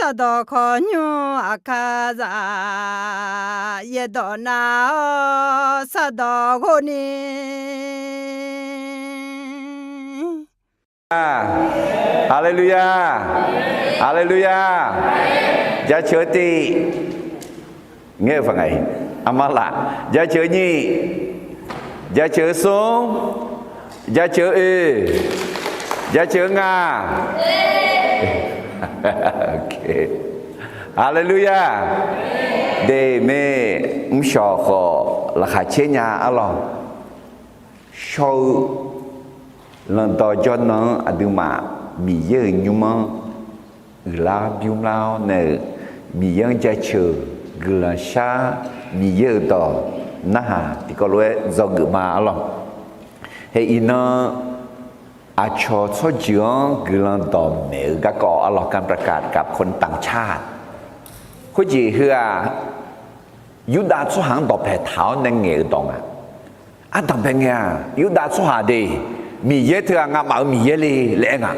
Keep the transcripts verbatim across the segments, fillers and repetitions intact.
Taqdawq khawqnymr aqkar zaq, yaerdawq nav-awr sardawq ghov ni. Haleluya, haleluya. Jaceuq tiv, ngaer-eu paq nga-i, armar laf, jaceuq nyiq, jaceuq smr, jaceuq oeq, jaceuq ngaq. Haleluya. Deuq mae, mrshawq khawf laqkhaq caer nya arlawq. Shawr-eu lanqdawq jawrnan-anr aqduimaf Miqyaer-euq nymr-anr uiqlar bymr lar-awr nae-euq, Miqyaer-anr jaceuq guiqlanq shar, Miqyaer-euq dawq narhaq tiqkawv lof-aer dzawgeuf ma arlawq. Hae iqnan aqcawq tsawrjeuq-anr guiqlanq dawqmaeq-eu garkawv arlawq, การประกาศกับคนต่างชาติ. Khoerjeq heu-aq, Yurdav tsawrhaq-anr dawqpaeq taq-awr nae ngaeq-euq dawq nga. Ardanqbae ngae-aq, Yurdav tsawrhaq de, Miqyaer teughaq ngamaf-euq Miqyaer le laer aer nga.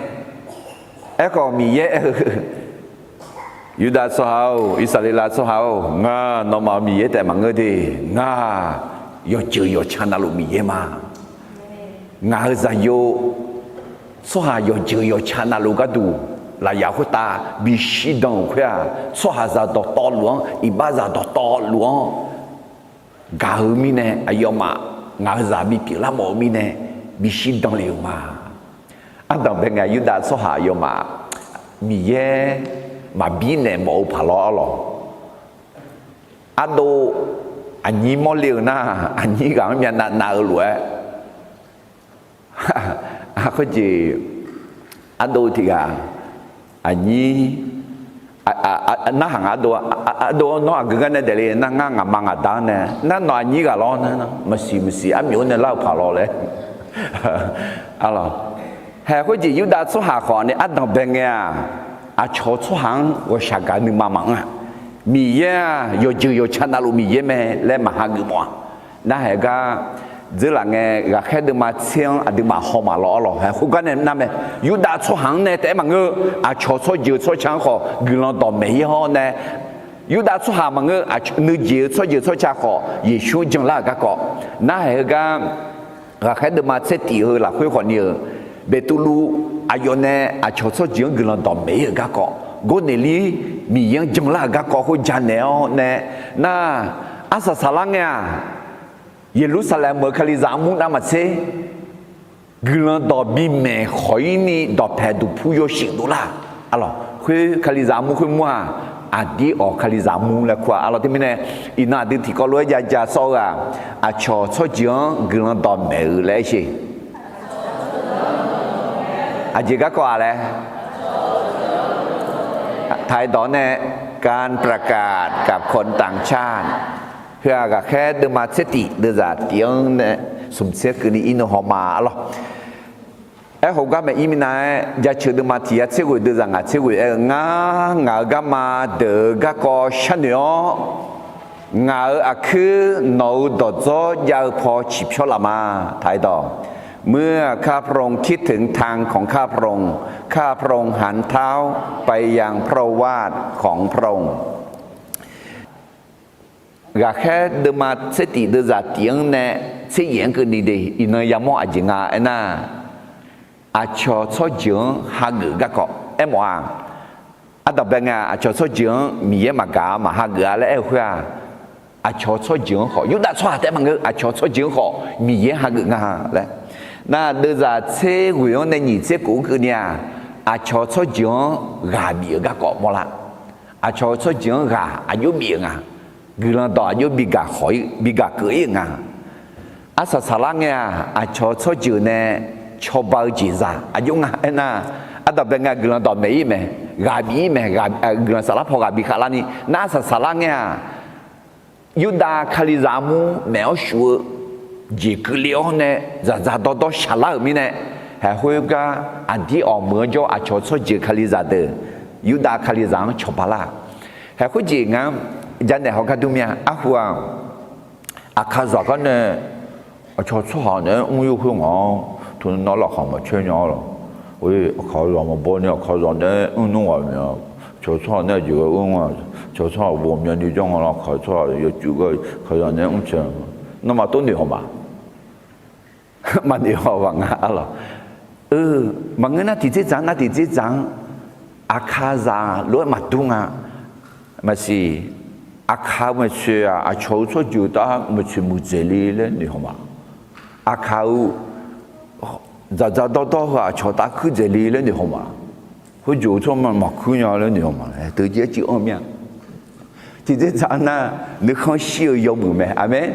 Aerkhawf Miqyaer aer-eu, Yurdav tsawrhaq-or, Irsaqleqlav tsawrhaq-or, ngar nawmaf-euq Miqyaer taef maqngeur de. Ngar yawqjeuq yawqca navluf Miqyaer ma. Ngaq-euq zaqyo tsawrhaq yawqjeuq yawqca navluf gharduq lafyaq khoertav bi shirdan-euq khoer-aq, tsawrhaqzaq dawqtawvluf-anr, iqbaxzaq dawqtawvluf-anr gaq-eu mirnae, aqyawfmaf ngaq-euq zaq bipyeuf larmawf-eu mirnae bi shirdan le-euq ma. Ardanqbae ngae, Yurdav tsawrhaq aqyawfmaf Miqyaer maqbir naeq mawf-eu paq lawr arlawq. Ardov aqnyir mawrle-euq nar, aqnyir ghaq-anr myavnav nav-eu lof-aer, khoerjeq ardov tiq ghaq, aqnyir, narhaq nga ardov, ardov nawr aqgeu gar nae daefle nar, ngar ngaqma ngaqda-anr nae nar, nawq aqnyir ghaq lawr nar, maqsiq maqsiq armyawf-anr nae lar-eu paq lawr laer arlawq. Hae khoerjeq Yurdav tsawrhaq khawf ni ardanqbae ngae-aq, aqcawq tsawrhaq-anr ghawqshaq gaq nuima maqanr-aq, Miqyaer-aq yawqjeuq yawqca navluf Miqyaer mae laer maq hageuf mawf-a. Narhaq-eu gar dzeurlaf ngae, ghaqkhaer deuvma tser-anr aqduimaf hawmaf lawr arlawq. Hae khoergar nae nar mae, Yurdav tsawrhaq-anr nae taef-aer maqngeur, aqcawq tsawrjeuq tsawrca-anr khawf guiqlanq dawqmaeq-ir-awr nae, Yurdav tsawrhaq maqngeur, nuijeq-eu tsawrjeuq tsawrca khawf Yeqsur-anr janlar-euq garkawv narhaq-eu gar, ghaqkhaer deuvma tser tif heu lafkhoer khawf ni-euq, Beqtuvluv aqyawf nae aqcawq tsawrjeuq-anr guiqlanq dawqmaeq-ir-euq garkawv, Gawrneqlir Miqyaer-anr janlar-euq garkawv khoer janaeq-awr nae, nar, arsaq saqlar ngae-aq, Yeqlursaqlaeq meuq-eu Kalizaq armur navmaqtser guiqlanq dawq bimaeq khawq-ir ni dawqpaeq duqpur yawshuif dovlar. Arlawq, khoer Kalizaq armur khoer mur-aq, aqdir awq Kalizaq armur laer kur-a. Arlawq, teumirnae iqnan aqdui tiqkawv lof-aer jav ja sawr-eu-aq, aqcawq tsawrjeuq-anr guiqlanq dawqmaeq-eu laer aer sher. Aqjeq garkawv-aq laer, ไทย dawq-anr nae การประกาศกับคนต่างชาติ. Heu-aq ghaqkhaer deuvma tser tif deuvzaq tif-anr nae smq tser keuvni ir nui hawma arlawq. Aerkhawf gar maeq ir minav-aer, jaceuq deuvma tiq yar tser ghoeq deuvzaq ngaq tser ghoeq aer-eu, Ngar, ngaq-euq garma deuq-eu garkawv sharnoeq-awr, ngaq-euq aqkuir nawq-euq dawqdzawr jav-eu paw ciqpyawr laf ma. ไทย dawq, เมื่อข้าพระองค์คิดถึงทางของข้าพระองค์ ข้าพระองค์หันเท้าไปยังพระโอวาทของพระองค์. Ghaqkhaer deuvma tser tif deuvzaq tif-anr nae tser yaef-anr keuvni de. Iqnan yamawr aqjeq nga aernar, aqcawq tsawrjeuq-anr hageuf garkawv aermawf-a. Ardanq bae ngae-aq, aqcawq tsawrjeuq-anr Miqyaer maqgaq-a maqhageuf-a laer aer-eu khoer-aq, aqcawq tsawrjeuq-anr khawf, Yurdav tsawrhaq taef-aer maqngeur, aqcawq tsawrjeuq-anr khawf Miqyaer hageuf nga laer. Nar, deuvzaq tser ghoeq-anr nae nyiq tser kof-anr keuvni-aq, aqcawq tsawrjeuq-anr ghaq bif-euq garkawv mawrlar. Aqcawq tsawrjeuq-anr ghaq aqjox bif-euq nga. Guiqlanq dawq aqjox bigaq khawf-ir, bigaq keuv-ir-euq nga. Arsaq saqlar ngae-aq, aqcawq tsawrjeuq nae cawba-eu jeqzaq aqjox nga aernar, ardanq bae ngae guiqlanq dawq maeq-ir mae, ghaq bif-ir mae, guiqlanq saflar paw ghaq bi khavlarni nar, arsaq saqlar ngae-aq, Yurdav Kalizaq armur maeq-awr shuf-eu jeq keuvle-awr nae zaqdzaq dawrdawr shaqlar-euq mirnae, haeq khoergar aqdir awq meuq-anr jawr aqcawq tsawrjeuq Kalizaq deuq Yurdav Kalizaq-anr cawba lar. Haeq khoerjeq ngar janaeq haw gar dur mir-a. Arhu-aq, aqkaqzaq gar nae aqcawq tsawrhaq naeq-aer mr-ir khoer ngaq-anr teunav laqkhaq maqcaer nya-a lawq. Aqkaqzaq maqbaw ni aqkaqzaq naeq-aer mrnmr ghaq mae-a. cawq tsawrhaq nae aqjeq ghae-eu nga, cawq tsawrhaq ghawqmyani jawr nga lawr, kaq tsawrhaq yawcuf gar kaq yawq nae mr tsaeq, nawmaf tov noeq haw ma. Maqnoeq haw baq nga-a lawq. Maqngeur nar tiqdzerdzaq-anr nar tiqdzerdzaq-anr, aqkaqzaq lof-aer maqdur nga. Maqsiq, aqkaq maeqtsoeq-aq aqcawq-eu tsawrjeuq taf maeqtsoeq muiqdzaeq le laer noeq haw ma. Aqkaq-eu dzaqdzaq dawrdawr heu aqcawq taf kuir dzaeq le laer noeq haw ma. Khoerjeuq-eu tsawrmyanr maqkuir nya laer noeq haw ma laer teu jeq-aer cuiv anr mir-a. Tiqdzerdzaq nar, nuikhanr shir-eu yawmuiq mae. Aqmeq.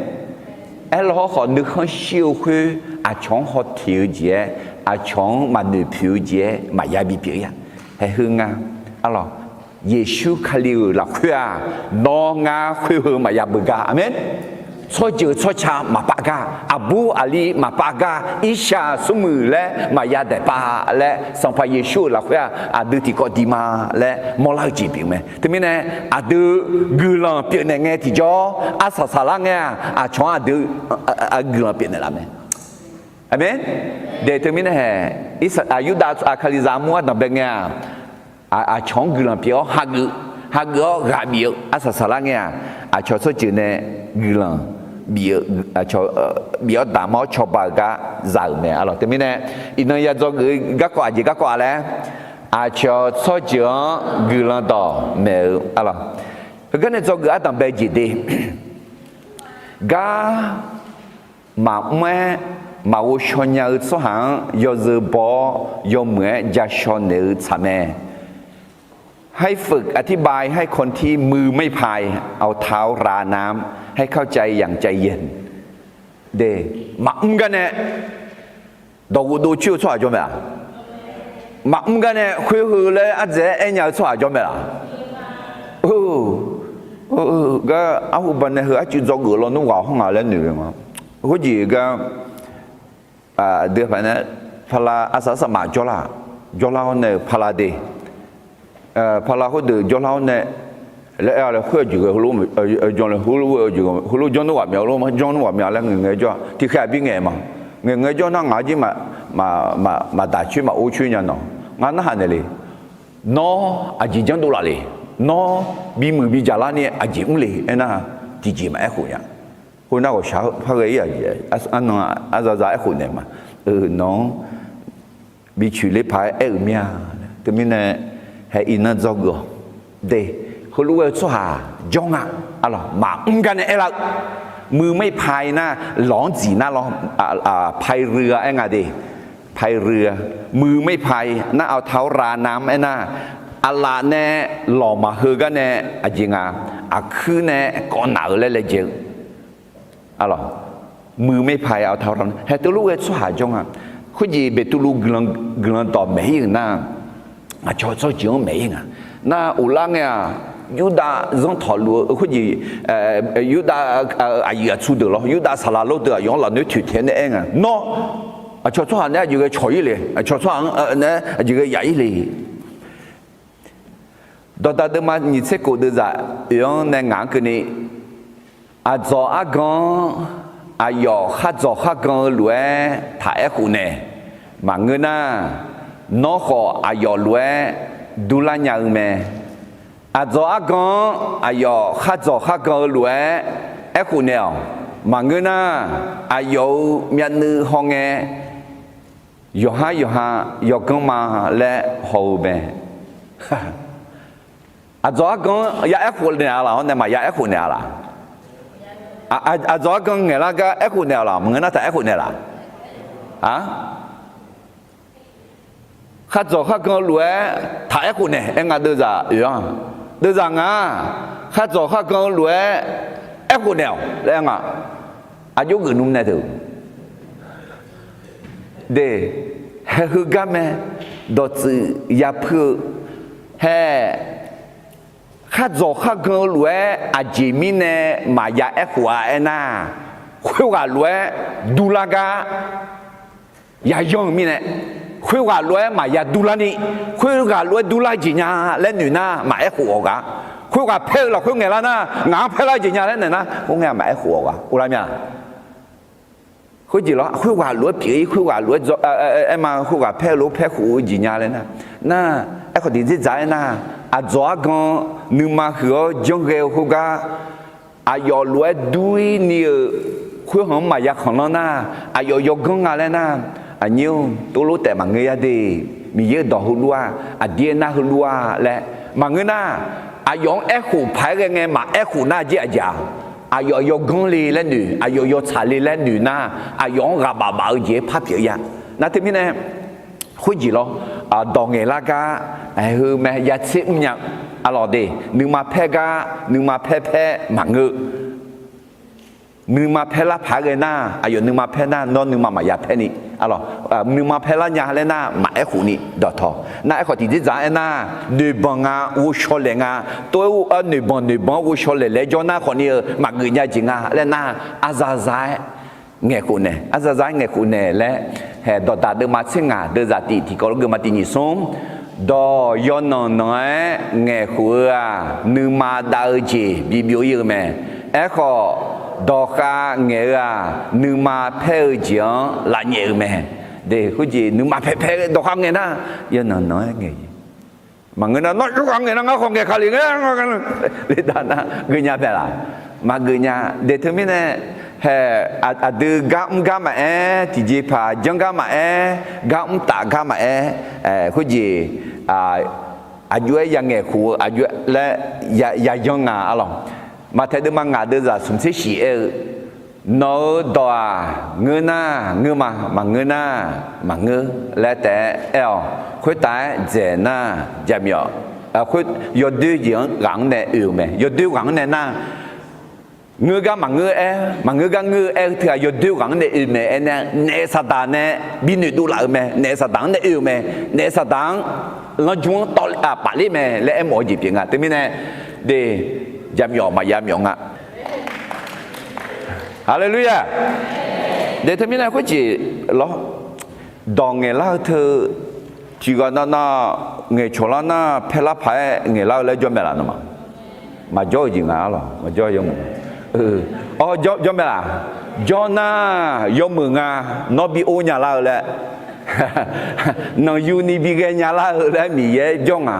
Aerlawr hawrkhawf nuikhanr shir-eu khoer aqcawq-anr haw teq-eu jeq-aer, aqcawq-anr maqnoeq poeq-eu jeq-aer maqya bipyeuf-ir-a. Haeq heu nga, arlawq, Yeqsur Kali-euq lafkhoer-aq, nawr ngar khoer heu maqya beugar. Aqmeq. Tsawrjeuq tsawrca maqpav gar, aqbur aqli maqpav gar, irshaq smrmuiq laer maqya daeqpav laer, Sanqpaq Yeqsur-euq lafkhoer-aq, aqdui tiqkawv di ma laer mawrlar-eu jeq pyeuf mae. Teumirnae, aqdui guiqlanq pyeufnaeq ngae tiqjawr, arsaq saqlar ngae-aq, aqcawq-anr aqdui guiqlanq pyeufnaeq laf mae. Aqmeq. Daeq teumirnae haeq, Yurdav aqkaqlizaq armur ardanqbae ngae-aq, aqcawq-anr guiqlanq pyeuf-awr hageuf, hageuf-awr ghaq bif-eu arsaq saqlar ngae-aq, aqcawq tsawrjeuq nae guiqlanq bif-eu, bif-awr damq-awr cawba-euq gar za-euq mae, arlawq. Teumirnae, iqnan ya dzawgeuf-eu garkawv aqjeq garkawv-a laer, aqcawq tsawrjeuq-anr guiqlanq dawqmaeq-eu, arlawq. Heugar nae dzawgeuf ardanqbae jeq de. Gar maqmr-aer maqghovshaw nya-eu tsawrhaq-anr yawzeu baw-awr yawmuiq-aer jashaw naeq-eu tsaq mae. ให้ฝึกอธิบายให้คนที่มือไม่พาย เอาเท้ารานน้ำ ให้เข้าใจอย่างใจเย็น De, maqmr gar nae dawq ghofdov coer-eu tsawrhaq jawr mae-aq? Maqmr gar nae khoer heu laer ardzaeq-aer aer nya-eu tsawrhaq jawr mae laf? Gar arhu banae heu arcuiv dzawgeuf lawnmr ghaq hawr nga laer noeq-eu nga. Khoerjeq gar, dui paq nae, pala arsaq arsaq maf jawrlar, jawrlar-awr nae-euq pala de, pala khoerdeuq jawrlar-awr nae laer aer-a laer khoer aqjeq ghae heulof jan le heulof-aer aqjeq ghae heulof janr nmr ghaq myav heulof janr nmr ghaq myav laer ngaeqngae jawr-a tiqkhaeq aqbir ngaeq ma. Ngaeqngae jawr nar ngaq-anr jir maqdaq coer maqor coer nya nawq, ngar narhaq naeq le. Nawr aqjeq janrdov laf le. Nawr bimuiq bijaq larni aqjeq mr le aernar, tiqjeq maqaer khof nya. Khoernar ghawqshaq-eu par ghae-ir-aq, arnan arzaza aerkhof naeq ma. Nawq-anr bi coeq ler paq-aer aer-euq mir-a. Teumirnae, haeq iqnan dzawgeuf-awq. De, heulof-aer-eu tsawrhaq jawr nga. Arlawq, maqmr gar nae aerlar-eu, มือไม่พาย nar, lawq-anr dziq nar lawr, พายเรือ aer nga de. พายเรือ มือไม่พาย nar, เอาเท้ารานน้ำ aernar, aqlaf nae lawq maqheu gar nae aqjeq nga, aqkuir nae kawv naq-eu laer laejae-eu มือไม่พาย เอาเท้ารานน้ำ haeq teulof ghae tsawrhaq jawr nga. Khoerjeq Beqtuvluv guiqlanq dawq maeq-ir-euq nar, aqcawq tsawrjeuq-anr maeq-ir nga. Nar uvlar ngae-aq, Yurdav zanr tawqluf-eu khoerjeq, Yurdav aqyuif aqtsu deuq lawr, Yurdav saqlaq lor deuq aqyawf-anr lafnoer toeqtaeq nae aer nga. Nawr aqcawq tsawrhaq nae aqjeq ghae cawq-ir le, aqcawq tsawrhaq-anr nae aqjeq ghae yaf-ir le. Dawqdaq deuvma nyiq tser kof deuvzaq oeq-anr nae ngaq-anr keuvni, aqdzawq argan-anr aqyawf khar dzawq khar gan-eu lof-aer taq aerkhof naeq. Maqngeur nar, nawr khawf aqyawf lof-aer durlar nya-eu mae. Aqdzawq argan-anr aqyawf khar dzawq khar gan-eu lof-aer aerkhof naeq-awq. Maqngeur nar, aqyawf-euq myavnuiv hawngae, yawqhar yawqha yawganr ma laer haw-eu mae. Aqdzawq argan-anr ya aerkhof naeq-a laf-awr nae maqya aerkhof naeq-a laf? Aqdzawq argan ngaeqlar gar aerkhof naeq-a laf? Maqngeur nar taq aerkhof naeq laf? A, khar dzawq khar gan-eu lof-aer taq aerkhof naeq aer nga deuvzaq oeq-anr. Deuvzaq ngaq-aq, khar dzawq khar gan-eu lof-aer aerkhof naeq-awq laer aer nga. Aqjox geuf nmr nae teu. De, haeq heugar mae, dawqtsuif yapuir-eu, haeq, khar dzawq khar gan-eu lof-aer aqjeq mirnae maqya aerkhof-a aernar, khoerghaq lof-aer durlar gar yayanr-eu mirnae, khoerghaq lof-aer maqya durlarni, khoerghaq lof-aer durlar-eu jeq nya laer noeq nar maqaer khof-awq gaq. Khoerghaq paer-eu lafkhoer ngaeqlar nar, ngaq-anr paerlar-eu jeq nya laer noeq nar, khoerngae maqaer khof-awq gaq. Uvlar mya. Khoerjeq lawr, khoerghaq lof-aer pyeuf-ir, khoerghaq lof-aer dzaw, aer ma, khoerghaq paer-eu lof-aer paer khof-eu jeq nya laer nar, nar, aerkhawf tiqdzerdzaq-aer nar, Aqdzawq argan nuima huiq-awr janrghae-eu khoergar, aqyawf lof-aer dur-ir ni-euq khoerhaq-anr maqya khanqlanr nar, aqyawf yawganr nga laer nar, aqnyir-or, tov lof taef maqngeur ya de. Miqyaer-euq dawq heulof-aq, aqdir aernar heulof-a laer maqngeur nar, aqyawf-anr aerkhof paq-aer ghae ngae maqaer khof nar jir aqjeq-aq, aqyawf yawganr le laer noeq, aqyawf yawtsaq le laer noeq nar, aqyawf-anr ghaq baf baf-eu jeq-aer par pyeuf ya. Nar teumirnae, khoerjeq lawr, dawq ngaeqlar gar, heu mae yatser mrnya-eu, aqlawq de, nuima paer gar, nuima paer paer maqngeur. Nuima paer lar paq-aer ghae nar, aqyawf nuima paer nar, nawr nuima maqya paer ni, aqlawq, nuima paer lar nya laer nar, maqaer khof ni dawqtawq. Nar aerkhawf tiqjeq dzaq-anr aernar, noeqbanq nga, ghovshaw laeq nga, tov-aer noeqbanq noeqbanq-anr ghovshaw laeq laer jawr nar khawfni-eu maqgeuf nya jeq nga laer nar, aqzaqzaq-aer ngaeqkhof naeq, aqzaqzaq-aer ngaeqkhof naeq laer, haeq dawqdaq deuvma tser ngaq deuvzaq tif tiqkawv lof geufma tiq nyiq smr, dawq yawnanq nanq-aer ngaeqkhof-eu-aq, nuima dav-eu jeq bibyov-ir-eu mae. Aerkhawf, dawqkhav ngaeq-eu-aq, nuima paer-eu jeq-anr lafnyaef-eu mae. De, khoerjeq nuima paer paer dawqkhav ngaeq nar, yawnanq nanq-aer ngaeq-eu jeq maqngeur nar, nawr yawkhav ngaeq nar ngar khawf ngaeq kali ngae, le dav nar geunya mae laq? Maqgeuf nya. De teumirnae, haeq, aqdui gar mr gar maqaer, tiqjeqpaq janr gar maqaer, gar mr taf gar maqaer, khoerjeq aqjox-aer ya ngaeqkhof-eu aqjox laer ya yanr nga, aqlawq. Maqtaeq deuvma ngaq deuvzaq smq tser shif aer-eu, nawq-euq dawq-aq, ngeur nar ngeur ma, maqngeur nar maqngeur laer taef-aer aer-awq. Khoertav-aer dzaeq nar, jaqmyawf, yawdoer jeq-anr ghaq-anr nae oe-euq mae. Yawdoer ghaq-anr nae nar, ngeur gar maqngeur aer, maqngeur gar ngeur-eu aer-eu teu-aq, yawdoer ghaq-anr nae oe mae. Aernar, naef saqdaq nae bi noeqdov laf-euq mae. Naef saqdaq-anr nae oe-euq mae. Naef saqdaq-anr lanrjmr-anr tawv paf ler mae laer aermawf-eu jeq pyeuf nga. Teumirnae, de, jaqmyawf maqya myawf nga. Haleluya! De teumirnae khoerjeq lawr, dawq ngaeqlar-eu teu, tiqghaq navnav ngaeqcawq lar nar paer lar paq-aer ngaeqlar-eu laer jawr mae laf nawmaf? Maqjawr-eu jeq nga, aqlawq, maqjawr yawmuiq. Jawr mae laf? Jawr nar yawmuiq nga, nawr bi or nya lar-eu laer, nanqyuni bi ghae nya lar-eu laer Miqyaer jawr nga.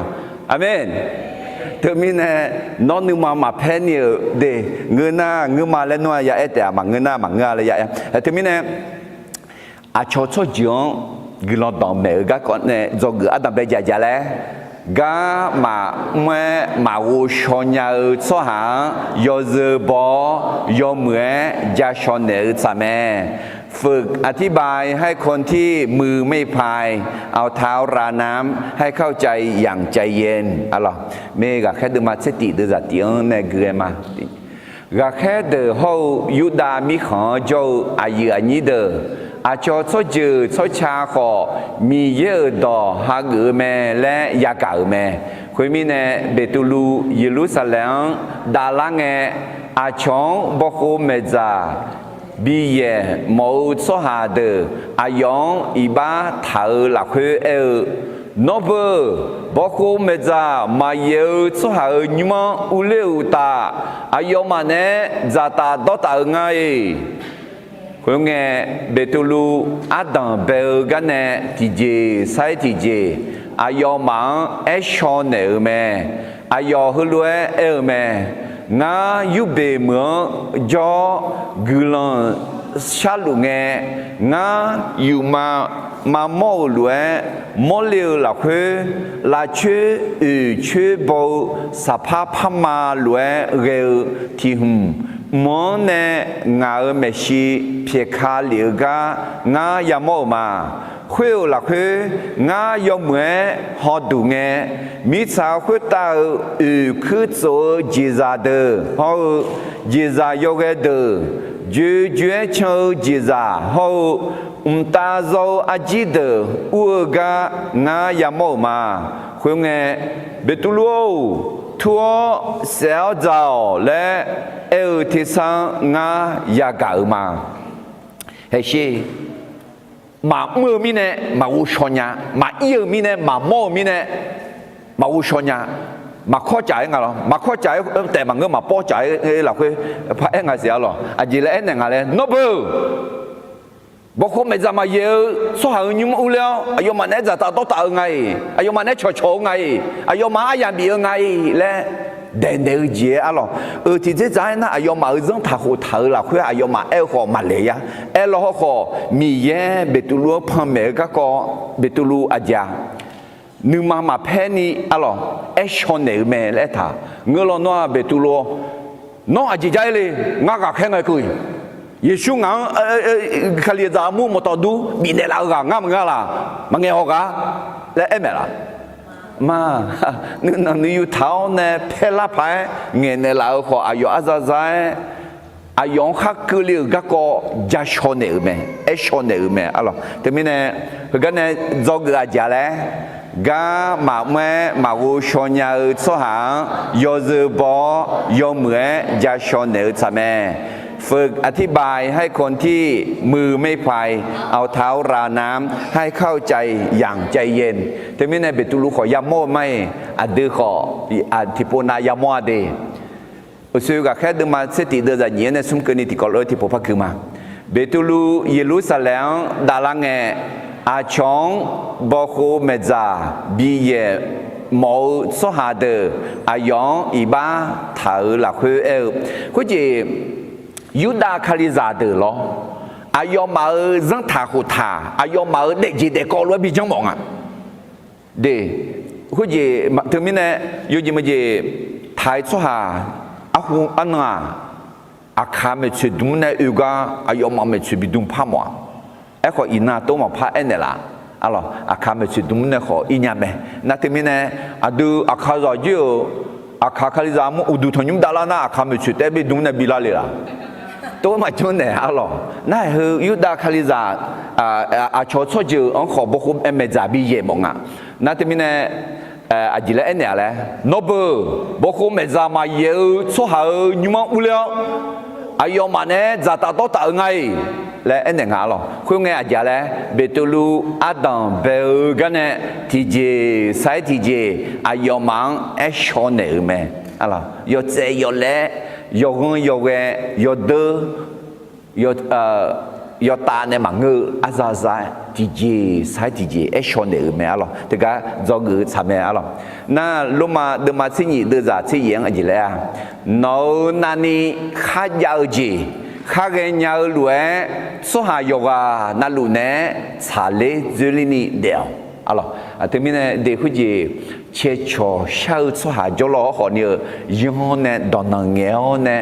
Aqmeq. Teumirnae, nawr nuima maqpaer ni-euq de, ngeur nar ngeur ma laer nawr ya aer taef-a, maqngeur nar maqngeur-a laer ya aer. Teumirnae, aqcawq tsawrjeuq-anr guiqlanq danqbae-euq garkawv nae dzawgeuf ardanqbae jaq jaq laer, gar maqmr-aer maqghovshaw nya-eu tsawrhaq-anr yawzeu baw-awr yawmuiq-aer ja shaw naeq-eu tsaq mae. ฝึกอธิบายให้คนที่มือไม่พาย เอาเท้ารางน้ำ ให้เข้าใจอย่างใจเย็น aqlawq. Mae ghaqkhaer deuvma tser tif deuvzaq tif-anr nae gui-aer ma. Ghaqkhaer deuq hawr-eu Yurdav mirkhanq-anr jawr-eu aqyuif aqnyir deuq, aqcawq tsawrjeuq tsawrca khawf Miqyaer-euq dawq hageuf-eu mae laer yagaq-euq mae. Khoermirnae, Beqtuvluv Yeqlursaqlaeq-anr davlar ngae, aqcawq-anr bawkhov maeqdzaq biyaeq mawf-eu tsawrhaq deuq aqyawf-anr iqbax taq-eu lafkhoer aer-eu, Nawr beu, bawkhov maeqdzaq maqyaef-eu tsawrhaq-euq nymr-anr urler-euq uqtaf, aqyawfmaf naeq-aer dzaqtaf dawrtaf-euq nga-iq. Khoerngae, Beqtuvluv ardanq bae-eu garnae tiqjeq sar-iq tiqjeq aqyawfmaf-anr aershaw naeq-euq mae. Aqyawf heulof-aer aer-eu mae. Ngar yurbeq meuq-anr jawr-awr guiqlanq sharluf ngae, ngar yufma maqmawr-euq lof-aer mawrle-eu lafkhoer, lavcoer oeqcoer baw-eu saqpar parma lof-aer ghae-eu tiq hmq, mq-anr nae ngaq-euq maeqshi pyaeqka lef-eu gar ngar yamawr-euq ma. Khoer-euq lafkhoer, ngar yawmuiq-aer hawduq ngae, mirtsaq khoertav-euq oeqkuir tsof-eu jeqzaq deuq hawr-eu, jeqzaq yawghae deuq joejoe-aer can-eu jeqzaq hawr-eu, mqtav zaw-eu arjir deuq ur-eu gar ngar yamawr-euq ma. Khoerngae, Beqtuvluv-or, tur-awr saef-awr dzaq-awq laer aer-eu tersar-anr ngar yagaq-euq ma. Haeqsher, maqmr-eu mirnae maqghovshaw nya, maqir-eu mirnae maqmawr-eu mirnae maqghovshaw nya, maqkawr caf-aer nga lawr, maqkawr caf-aer taef maqngeur, maqpawr caf-aer lafkhoer paraer nga siq-a lawq. Aqjeq laer aernaeq nga laer, Nawr beu, Bawqkhov maeqdzaq maqyaeq-eu tsawrhaq-euq nymr urler-awr, aqyawfmaf naeq-aer dzaqtaf dawrtaf-eu nga-iq, aqyawfmaf naeq-aer cawqcawq-eu nga-iq, aqyawfmaf aryamq bif-eu nga-iq laer daeqnaeq-eu jeq-aer arlawq. Euq tiqdzerdzaq-aer nar, aqyawfmaf-euq zanrtaq khoftaq-euq lafkhoer aqyawfmaf aer-eu khawf maqlaeq ya. Aerlaw hawrkhawf, Miqyaer Beqtuvluv-anr panmaeq-eu garkawv, Beqtuvluv aqjeq-aq, nuima maqpaer ni arlawq, aershaw naeq-eu mae laer aertaq. Ngeur lawnmr-aq Beqtuvluv-or, nawr aqjeq jar-ir le. Ngar ghaqkhaer ngae keuv-iq, Yeqsur ngaq-anr Kalizaq armur mawqtawf dur bifnaeq laf-eu ghaq ngar maqngeur laq, maqngaeq haw ghaq laer aer maeq laf. Ma, nuinanq nuiyu taq-awr nae paer lar paq-aer ngaeqnaeq laf-eu khawf, aqyawf arzaza-aer aqyawf-anr khar keuvle-euq garkawv ja shaw naeq-euq mae, aershaw naeq-euq mae arlawq. Teumirnae, heugar nae dzawgeuf aqjeq laer, gar maqmr-aer maqghov shaw nya-eu tsawrhaq-anr yawzeu baw-awr yawmuiq-aer ja shaw naeq-eu tsaq mae. ฝึกอธิบายให้คนที่มือไม่ไพร่ เอาเท้าราวน้ำ ให้เข้าใจอย่างใจเย็น. Teumirnae Beqtuvluv khawf yamawr-eu ma-iq, aqdui khawf tiqpov nav yamawr-a de. Uqshoe ghaqkhaer deuvma tser tiq deuvzaq nyiq-aer nae smr keuvni tiqkawv lof-aer tiqpov par keuv ma. Beqtuvluv Yeqlursaqlaeq-anr davlar ngae, aqcawq-anr bawqkhov maeqdzaq biyaeq mawf-eu tsawrhaq deuq aqyawf-anr iqbax taq-euq lafkhoer aer-eu, khoerjeq Yurdav Kalizaq deuq lawr, aqyawfmaf-euq zanrtaq khoftaq, aqyawfmaf-euq daefjeq daefkawv lof-aer bijanr mawf nga. De, khoerjeq teumirnae, yawjeq maqjeq taq-eu tsawrhaq arhu arnan-aq, aqkaq maeqtsoeq dmq nae oe gar aqyawfmaf maeqtsoeq bidm par mawf-a. Aerkhawf iqnan tov maqpar aernaeq laf. Arlawq, aqkaq maeqtsoeq dmq nae khawf ir nya mae. Nar teumirnae, aqdui aqkaq zaq jir-euq, aqkaq Kalizaq armur uqduq tanqnymr davlar nar, aqkaq maeqtsoeq taef-aer bidm nae bilar le laf. Tov maqjanr naeq arlawq. Nar-aq heu Yurdav Kalizaq aqcawq tsawrjeuq-anr khawf bawqkhov maeqdzaq biyaeq mawf nga. Nar teumirnae, aqjeq laer aernaeq-a laer, nawr beu, bawqkhov maeqdzaq maqyaeq-eu tsawrhaq-euq nymr-anr urler-awr, aqyawfmaf naeq-aer dzaqtaf dawrtaf-eu nga-iq laer aernaeq nga arlawq. Khoerngae aqjeq laer, Beqtuvluv ardanq bae-eu gar nae tiqjeq sar-aer tiqjeq aqyawfmaf-anr aershaw naeq-euq mae. Yawtsaev yawlaer, yawghanr yawghae, yawdeur, yawtav nae maqngeur-eu arzaza-aer tiqjeq sar-aer tiqjeq aershaw naeq-euq mae arlawq. Teugar dzawgeuf-eu tsaq mae arlawq. Nar Lormav deuvma tser nyiq deuvzaq tser yaeq-anr aqjeq laer-a, nawq-euq navni kharjav-eu jeq, khar ghaenya-eu lof-aer tsawrhaq yawqghaq navluf naeq-aer tsaqler dzoerler ni daef-awq. Arlawq, teumirnae de khoerjeq, caercawq shar-eu tsawrhaq jawrlawr-awr khawf ni-eu, yanr nae dawqnanq ngaeq-awr nae,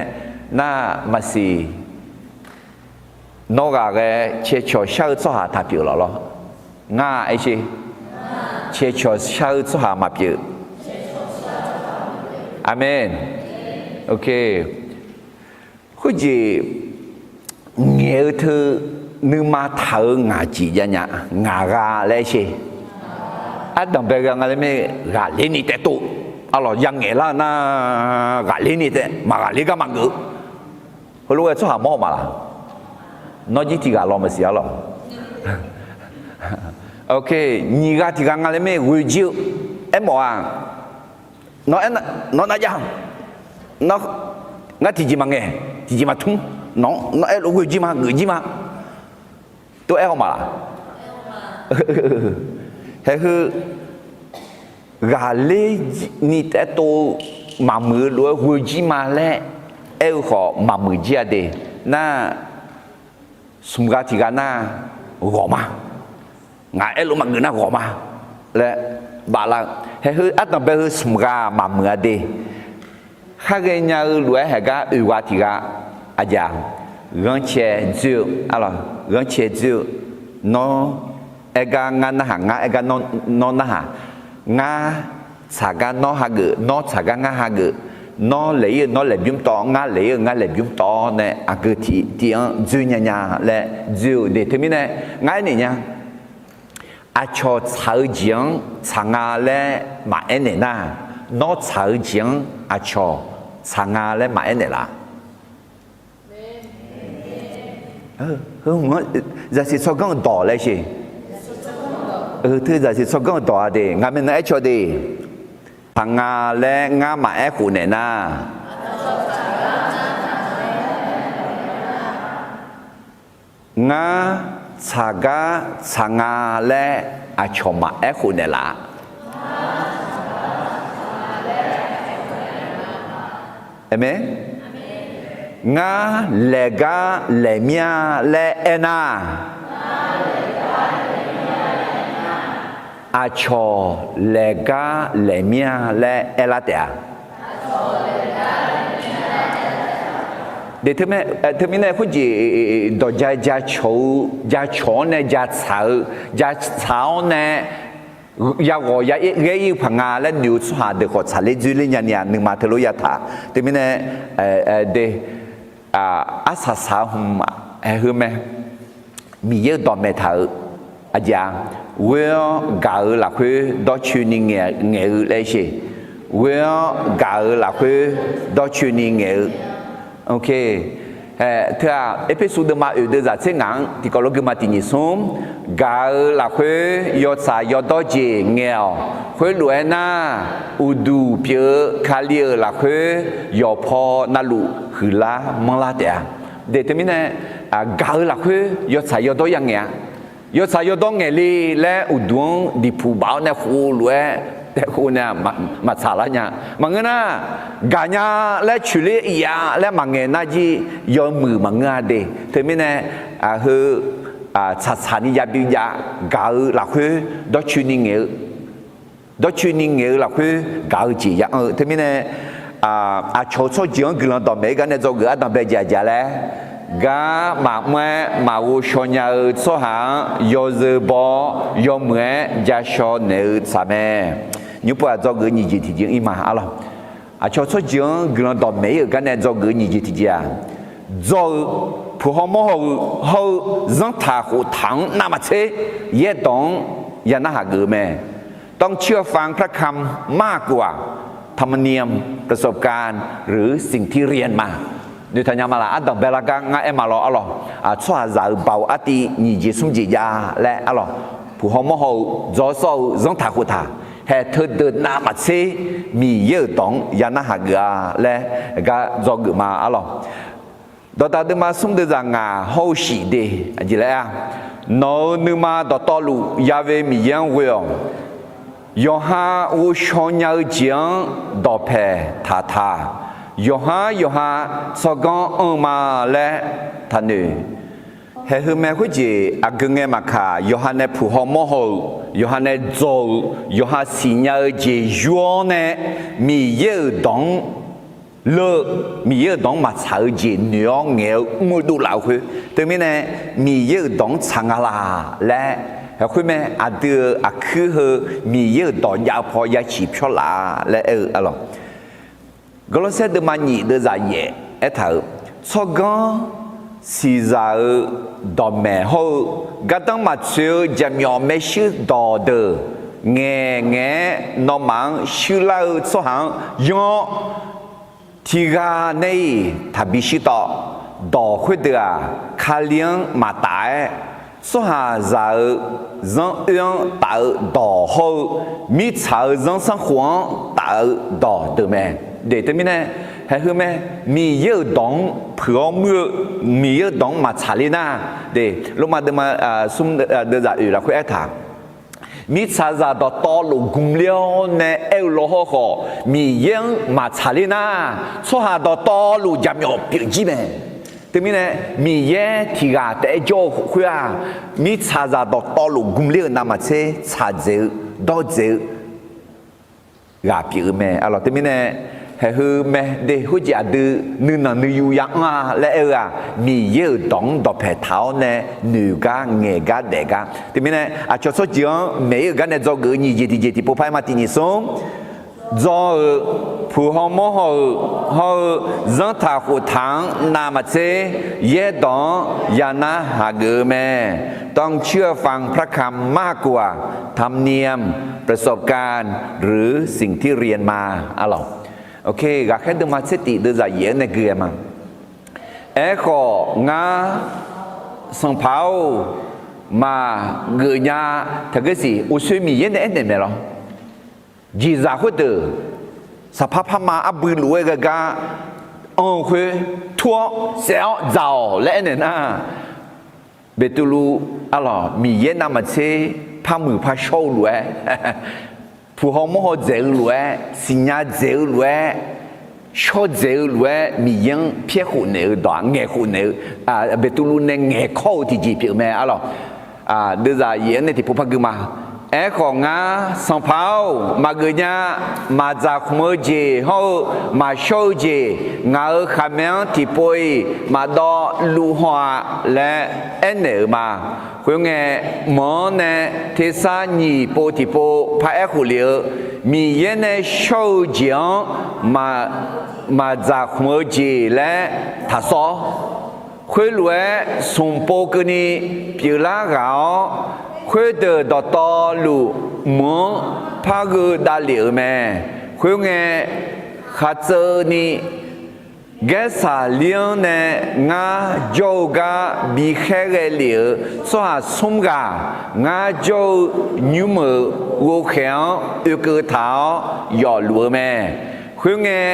nar maqsiq, nawr ghaq ghae caercawq shar-eu tsawrhaq taq pyeuf lawq lawr. Ngar-aq aer sher, caercawq shar-eu tsawrhaq maqpyeuf. Aqmeq. Khoerjeq ngaeq-eu teu nuima taq-euq ngaq jeq jav nya, ngaq gha laer aer sher. Ardanq bae gha nga laer mae, ghaqler ni taev tov. Arlawq, yangaeq lar-eu nar ghaqler ni taev, maqghaqler gar maqgeuf. Heulof-aer tsawrhaq mawr-eu maqlaq? Nawr jir tiq ghaq law maqsiq arlawq. Nyiq ghaq tiq ghaq nga laer mae, ghoejir-eu aermawf-a. Nawr aer, nawr nar jav, ngar tiqjeq maqngaeq, tiqjeq maqtmr, nawr aerlof ghoejir ma, geufjir ma. Tov-aer haw maqlaq? Haeqheu ghaqler ni taev tov-eu maqmuiq-eu lof-aer ghoejir ma laer aer-eu khawf maqmuiq jir-a de. Nar smq ghaq tiq ghaq nar ghawq ma. Ngaq aerlof maqgeuf nar ghawq ma laer baflar-eu. Haeqheu ardanq bae heu smq ghaq maqmuiq-a de. Khar ghaenya-eu lof-aer haeq gar oeq ghaq tiq ghaq aqjeq-aq, ghanrcae dzoer-eu, ghanrcae dzoer-eu, nawr aer gar ngar narhaq, ngar aer gar nawr narhaq, ngar tsaq gar nawr hageuf, nawr tsaq gar ngar hageuf, nawr laeq-ir-eu nawr laeqbymr tawv-awr, ngar laeq-ir-eu ngar laeqbymr tawv-awr nae aqgeu tiq tiv-anr dzoer nya nya laer dzoer-eu de. Teumirnae ngar aernaeq nya, aqcawq tsaq-eu jeq-anr tsaq nga laer maqaer naeq nar, nawr tsaq-eu jeq-anr aqcawq tsaq nga laer maqaer naeq laf? Heu, zaqsiq tsawrganr-eu dawq laer sher. Teu zaqsiq tsawrganr-eu dawq-a de, ngaq maeqnan aer caw de. Tsaq nga laer ngar maqaer khof naeq nar, ngar tsaq gar tsaq nga laer aqcawq maqaer khof naeqlaf-a. Aqmeq. Ngar laeq gar laeq mir-a laer aernar, aqcawq laeq gar laeq mir-a laer aerlar taef-a. Teumirnae khoerjeq dawq ja jacawq-eu jacawq-awr nae jatsaq-eu, jatsaq-awr nae yaghawq yaghaer ir-eu paq nga laer noeq-eu tsawrhaq deuq khawf tsaqler dzoerler nyani-aq nuima teulof yataq. Teumirnae de, arsaq saq-eu hmq-aq, haeq heu mae. Miqyaer-euq dawqmaeq taq-euq aqjeq-a, ghoer-awr gaq-eu lafkhoer dawrcoeni ngaeq-eu laer sheq. Ghoer-awr gaq-eu lafkhoer dawrcoeni ngaeq-eu. Teu-aq, Erpersu deuvma oeq deuvzaq tser ngaq-anr tiqkawv lof guima tiq nyiq smr, gaq-eu lafkhoer yawtsaq yawdawr jeq ngaeq-awq. Khoerlof-aer nar, uqduq pyeuf-eu Kali-euq lafkhoer yawqpaw navluf huiqlar manrlar taef-a. De teumirnae, gaq-eu lafkhoer yawtsaq yawdawr ya ngaeq-a. Yawtsaq yawdawr ngaeq le laer uqduq-anr diqpuq baf-awr nae khof lof-aer taef khof nae maqtsaq lar nya. Maqngeur nar, gaqnya laer coeqler iq-a laer maqngaeq nar jir yawmuiq maqngeur-a de. Teumirnae, heu tsaqtsaqni jav bi jav, gaq-eu lafkhoer dawrcoeni ngaeq-eu dawrcoeni ngaeq-eu lafkhoer gaq-eu jeq ya anr-eu. Teumirnae, aqcawq-eu tsawrjeuq-anr guiqlanq dawqmaeq-aer gar nae dzawgeuf ardanqbae jaqjaq laer, gar maqmr-aer maqghov shaw nya-eu tsawrhaq-anr yawzeu baw-awr yawmuiq-aer ja shaw naeq-eu tsaq mae. Nymr pov-aq dzawgeuf-eu nyiq jeq tiqjeq ir ma arlawq. Aqcawq-eu tsawrjeuq-anr guiqlanq dawqmaeq ir-euq gar nae dzawgeuf-eu nyiq jeq tiqjeq-aq, dzaw-eu, puq hawmawr haw-eu hawr-eu zanrtaq khoftaq-anr navmaqtser yaerdawq-anr ya narhaq geuf-eu mae. ต้องเชื่อฟังพระคำมากกว่า ธรรมเนียม ประสบการณ์ หรือสิ่งที่เรียนมา noeqtaq nya ma laf. Ardanqbae lar gar ngar aer ma lawr arlawq. Tsawrhaqzaq-euq baoq artiv nyiq jeq smr jeq jav laer arlawq. Puq hawmawr haw-eu dzaw sawr-eu zanrtaq khoftaq haeq teudeuq navmaqtser Miqyaer-euq dawq-anr ya narhaq geuf-a laer gar dzawgeuf ma arlawq. Dawqdaq deuvma smr deuvzaq ngaq hawr-eu shif de, aqjeq laer-a, nawq-euq nuima dawqtawvluf ya ve Miqyaer-anr ghoe-awq. Yawqha ghovshaw nya-eu jeq-anr dawqpaeq taq taq. Yawqhar yawqha tsawrganr anr-eu ma laer taqnoeq. Haeq heu mae khoerjeq aqgeu ngae maqkaq, yawqha nae puq hawmawr haw-euq, yawqha nae dzaw-euq, yawqha siqnya-eu jeq yur-awr nae Miqyaer-euq dawq-anr leu, Miqyaer-euq dawq-anr maqtsaq-eu jeq noeq-awr ngaeq-eu mr-eu dovlaf-eu khoer. Teumirnae Miqyaer-euq dawq-anr tsaq nga laq laer, haeq khoer mae aqdui-euq aqkuir heu Miqyaer-euq dawq jav-eu paw ya ciq pyawr laf-a laer aer-eu arlawq. Gawrlawrsaer deuvma nyiq deuvzaq yaef aertaq-euq, tsawrganr siqzaq-eu dawqmaeq hawr-eu gardanr maqtsoeq-eu jaqmyawf maershuir dawqdeuq ngaeq ngaeq-aer nawmaf-anr shuir lar-eu tsawrhaq-anr yanr-awr, tiqghaq nae-iq taqbi shirtawv. Dawq khoerdeuq-aq, Kali-anr maqtaf-aer, tsawrhaqzaq-euq zanr oer-anr taf-eu dawq hawr-eu, mirtsaq-euq zanrsanrkhof-anr taf-eu dawq deuq mae. Deq teumirnae, haeq heu mae, Miqyaer-euq dawq-anr puiq-awr muir-eu, Miqyaer-euq dawq-anr maqtsaq ler nar, de, Lormav deuvma smr deuvzaq oeq lafkhoer aertaq, mirtsaqzaq dawqtawvluf gmler-awr nae aer-eu lawhawr khawf, Miqyaer-anr maqtsaq ler nar, tsawrhaq dawqtawvluf jaqmyawf pyeuf jir mae. Teumirnae, Miqyaer tiqghaq taef-aer jawr-eu khoer-aq, mirtsaqzaq dawqtawvluf gmler-euq navmaqtser tsaqdzaeq-eu, dawrdzaeq-eu ghaq pyeuf-eu mae. Arlawq teumirnae, haeq heu mae de khoerjeq aqdui nuinanq nuiyu ya anr-a laer aer-eu-aq, Miqyaer-euq dawq-anr dawqpaeq taq-awr nae noeq gar ngaeq gar daef gar. Teumirnae, aqcawq tsawrjeuq-anr maeq-ir-euq gar nae dzawgeuf-eu nyiq jeq tiqjeq tiqpov par-aer ma tiq nyiq smr dzaw-eu, puq hawmawr haw-eu, hawr-eu zanrtaq khoftaq-anr navmaqtser yaerdawq-anr ya narhaq geuf-eu mae. ต้องเชื่อฟังพระคำมากกว่า ธรรมเนียม ประสบการณ์ หรือสิ่งที่เรียนมา arlawq. Ghaqkhaer deuvma tser tif deuvzaq yaef-anr nae gui-aer ma. Aerkhawf ngar, Sanqpaq-or, maqgeuf nya. Taqgeur siq, uqsoer Miqyaer nae aernaeq maeq lawr. Jeqzaq khoerdeuq saqpar parma arbui luf-aer ghae gar anr-eu khoer, tur-awr saef-awr dzaq-awq laer aernaeq nar, Beqtuvluv, arlawq, Miqyaer navmaqtser par muiq par shawr-eu lof-aer, puq haw mawr haw dzaeq-eu lof-aer, siqnya dzaeq-eu lof-aer, shawr dzaeq-eu lof-aer Miqyaer-anr pyaer khof naeq-eu dawq-aq, ngaeq khof naeq-eu, Beqtuvluv nae ngaeq kawr-eu tiqjeq pyeuf mae, arlawq. Deuvzaq yaef-anr nae tiqpov par gui ma. Aerkhawf ngar, Sanqpaq-or, maqgeuf nya. Maqdzaq khmq-eu jeq hawr-eu maqshawr-eu jeq, ngaq-euq khaqmae-anr tiqpov-iq maqdawv luf haw-a laer aernaeq-euq ma. Khoerngae, mq-anr nae tersar nyiq pov tiqpov paraer khof lef-eu, Miqyaer nae shawr-eu jeq-anr maqdzaq khmq-eu jeq laer taqsawf-awr, khoerlof-aer smq pov keuvni pyeuflar ghaq-awr, khoerdeuq dawqtawvluf mq-anr par gheu davlef-euq mae. Khoerngae, khaqtseuv ni Gaersaqlir-anr nae ngar jawr-eu gar bi khaerghae lef-euq tsawrhaq smr ghaq, ngar jawr-eu nymr-euq ghovkhaeq-anr oekeuv taq-awr yawfluf-eu mae. Khoerngae,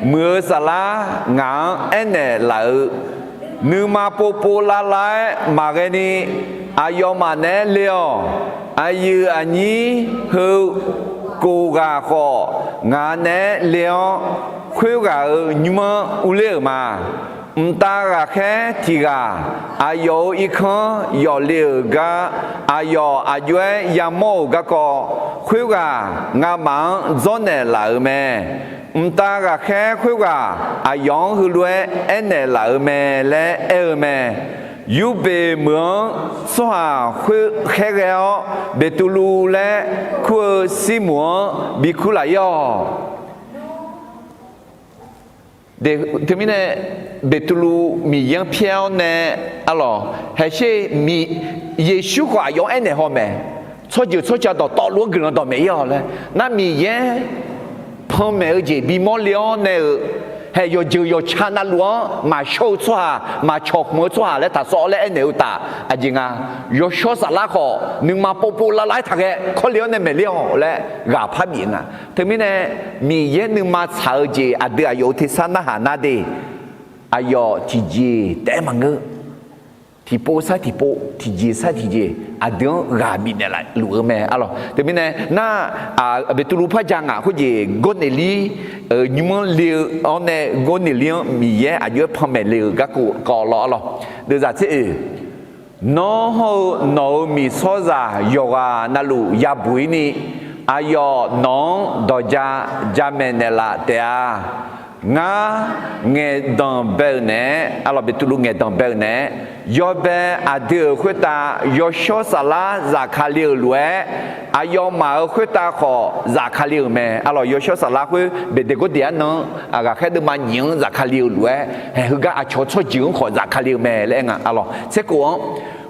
muiq-eu saflar ngaq-anr aernaeq laf-eu, nuima povpov lavlav-aer maqghae ni, aqyawfmaf naeq-aer le-awq. Aqyuif aqnyir heu kof ghaq khawf ngaq naeq-aer le-awr, khoerghaq-euq nymr-anr urler-euq ma. Mqtav ghaqkhaer tiq ghaq aqyawf-euq irkanr yawf le-euq gar aqyawf aq jov-aer yamawr-euq garkawv, khoerghaq ngamaf-anr dzawrnaeq laf-euq mae. Mqtav ghaqkhaer khoerghaq aqyawf-anr heulof-aer aernaeq laf-euq mae laer aer-eu mae. Yurbeq meuq-anr tsawrhaq khoer khaerghae-awr, Beqtuvluv laer kur-eu Sirmoq-anr bi kur laf-ir-awq. Teumirnae, Beqtuvluv Miqyaer-anr pyaer-awr nae, arlawq, haeqsher, Yeqsur khawf aqyawf-anr aernaeq haw mae. Tsawrjeuq tsawrca dawqtawvluf-anr guiqlanq dawqmaeq-ir-awq laer. Nar Miqyaer panmaeq-eu jeq bimawr le-awr nae-euq, haeq yawqjeuq yawqca navluf-anr maqshawr-eu tsawrhaq, maqcawq khmq-eu tsawrhaq laer taqsawf-awr laer aernaeq-eu taf. Aqjeq nga, yawshawr saflar khawf nuima povpov lavlav-aer taqghae kawr le-awr nae maeqler-awq laer ghaq par bif nga. Teumirnae, Miqyaer nuima tsaq-eu jeq aqdui aqyawf-euq tersar narhaq nar de, aqyawf tiqjeq taef-aer maqngeur. Tiqpov sar tiqpov, tiqjeq sar tiqjeq, aqdui-anr ghaq bifnaeq laf luf-eu mae, arlawq. Teumirnae nar, Beqtuvluv par ja ngaq khoerjeq Gawrneqlir-euq nymr-anr le-eu-awr nae Gawrneqlir-anr Miqyaer aq jov-aer panmaeq le-euq garkawv lawr, arlawq. Deuvzaq tser oeq, Nawr hawr-eu nawq-euq miqsawrzaq yawqghaq navluf yabuq-ir ni, aqyawf nawq-anr dawq ja jamaeq naeqlaf taef-a. Ngar ngaeqdanq bae-euq naeq-aer, arlawq, Beqtuvluv ngaeqdanq bae-euq naeq-aer, yawbae aqdui-euq khoertav yawshawr saflar zafkale-euq lof-aer, aqyawfmaf-euq khoertav khawf zafkale-euq mae, arlawq. Yawshawr saflar khoer Beqdeqgawrdeq arnan-anr ghaqkhaer deuvma nyiq-anr zafkale-euq lof-aer, haeq heugar aqcawq tsawrjeuq-anr khawf zafkale-euq mae laer aer nga, arlawq. Tser kof-anr,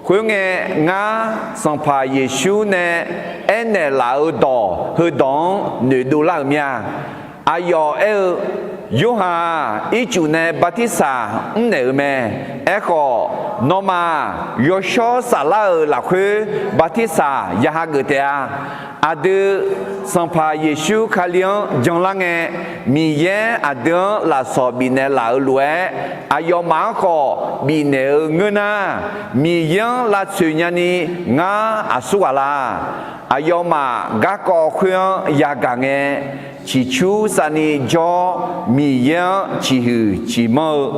khoerngae, ngar Sanqpaq Yeqsur nae aernaeq laf-eu dawq heudawq-anr noeqdov lar-euq mir-a. Aqyawf aer-eu, Yorhaq-aq, ircuf nae bartirsaq mrnaeq-euq mae. Aerkhawf, nawmaf-aq, yawshawr saflar-euq lafkhoer bartirsaq ya hageuf taef-a. Aqdui, Sanqpaq Yeqsur Kali-anr janlar ngae, Miqyaer aqdui-anr lafsawq bifnaeq laf-euq lof-aer, aqyawfmaf-anr khawf bifnaeq-eu ngeur nar, Miqyaer-anr lavtsoeq nyani ngar aqsur ghaq la? Aqyawfmaf garkawv khoer-anr yagaq ngae, ciqcur savni jawr-awr, Miqyaer-anr ciqhuiq ciqmanr-eu,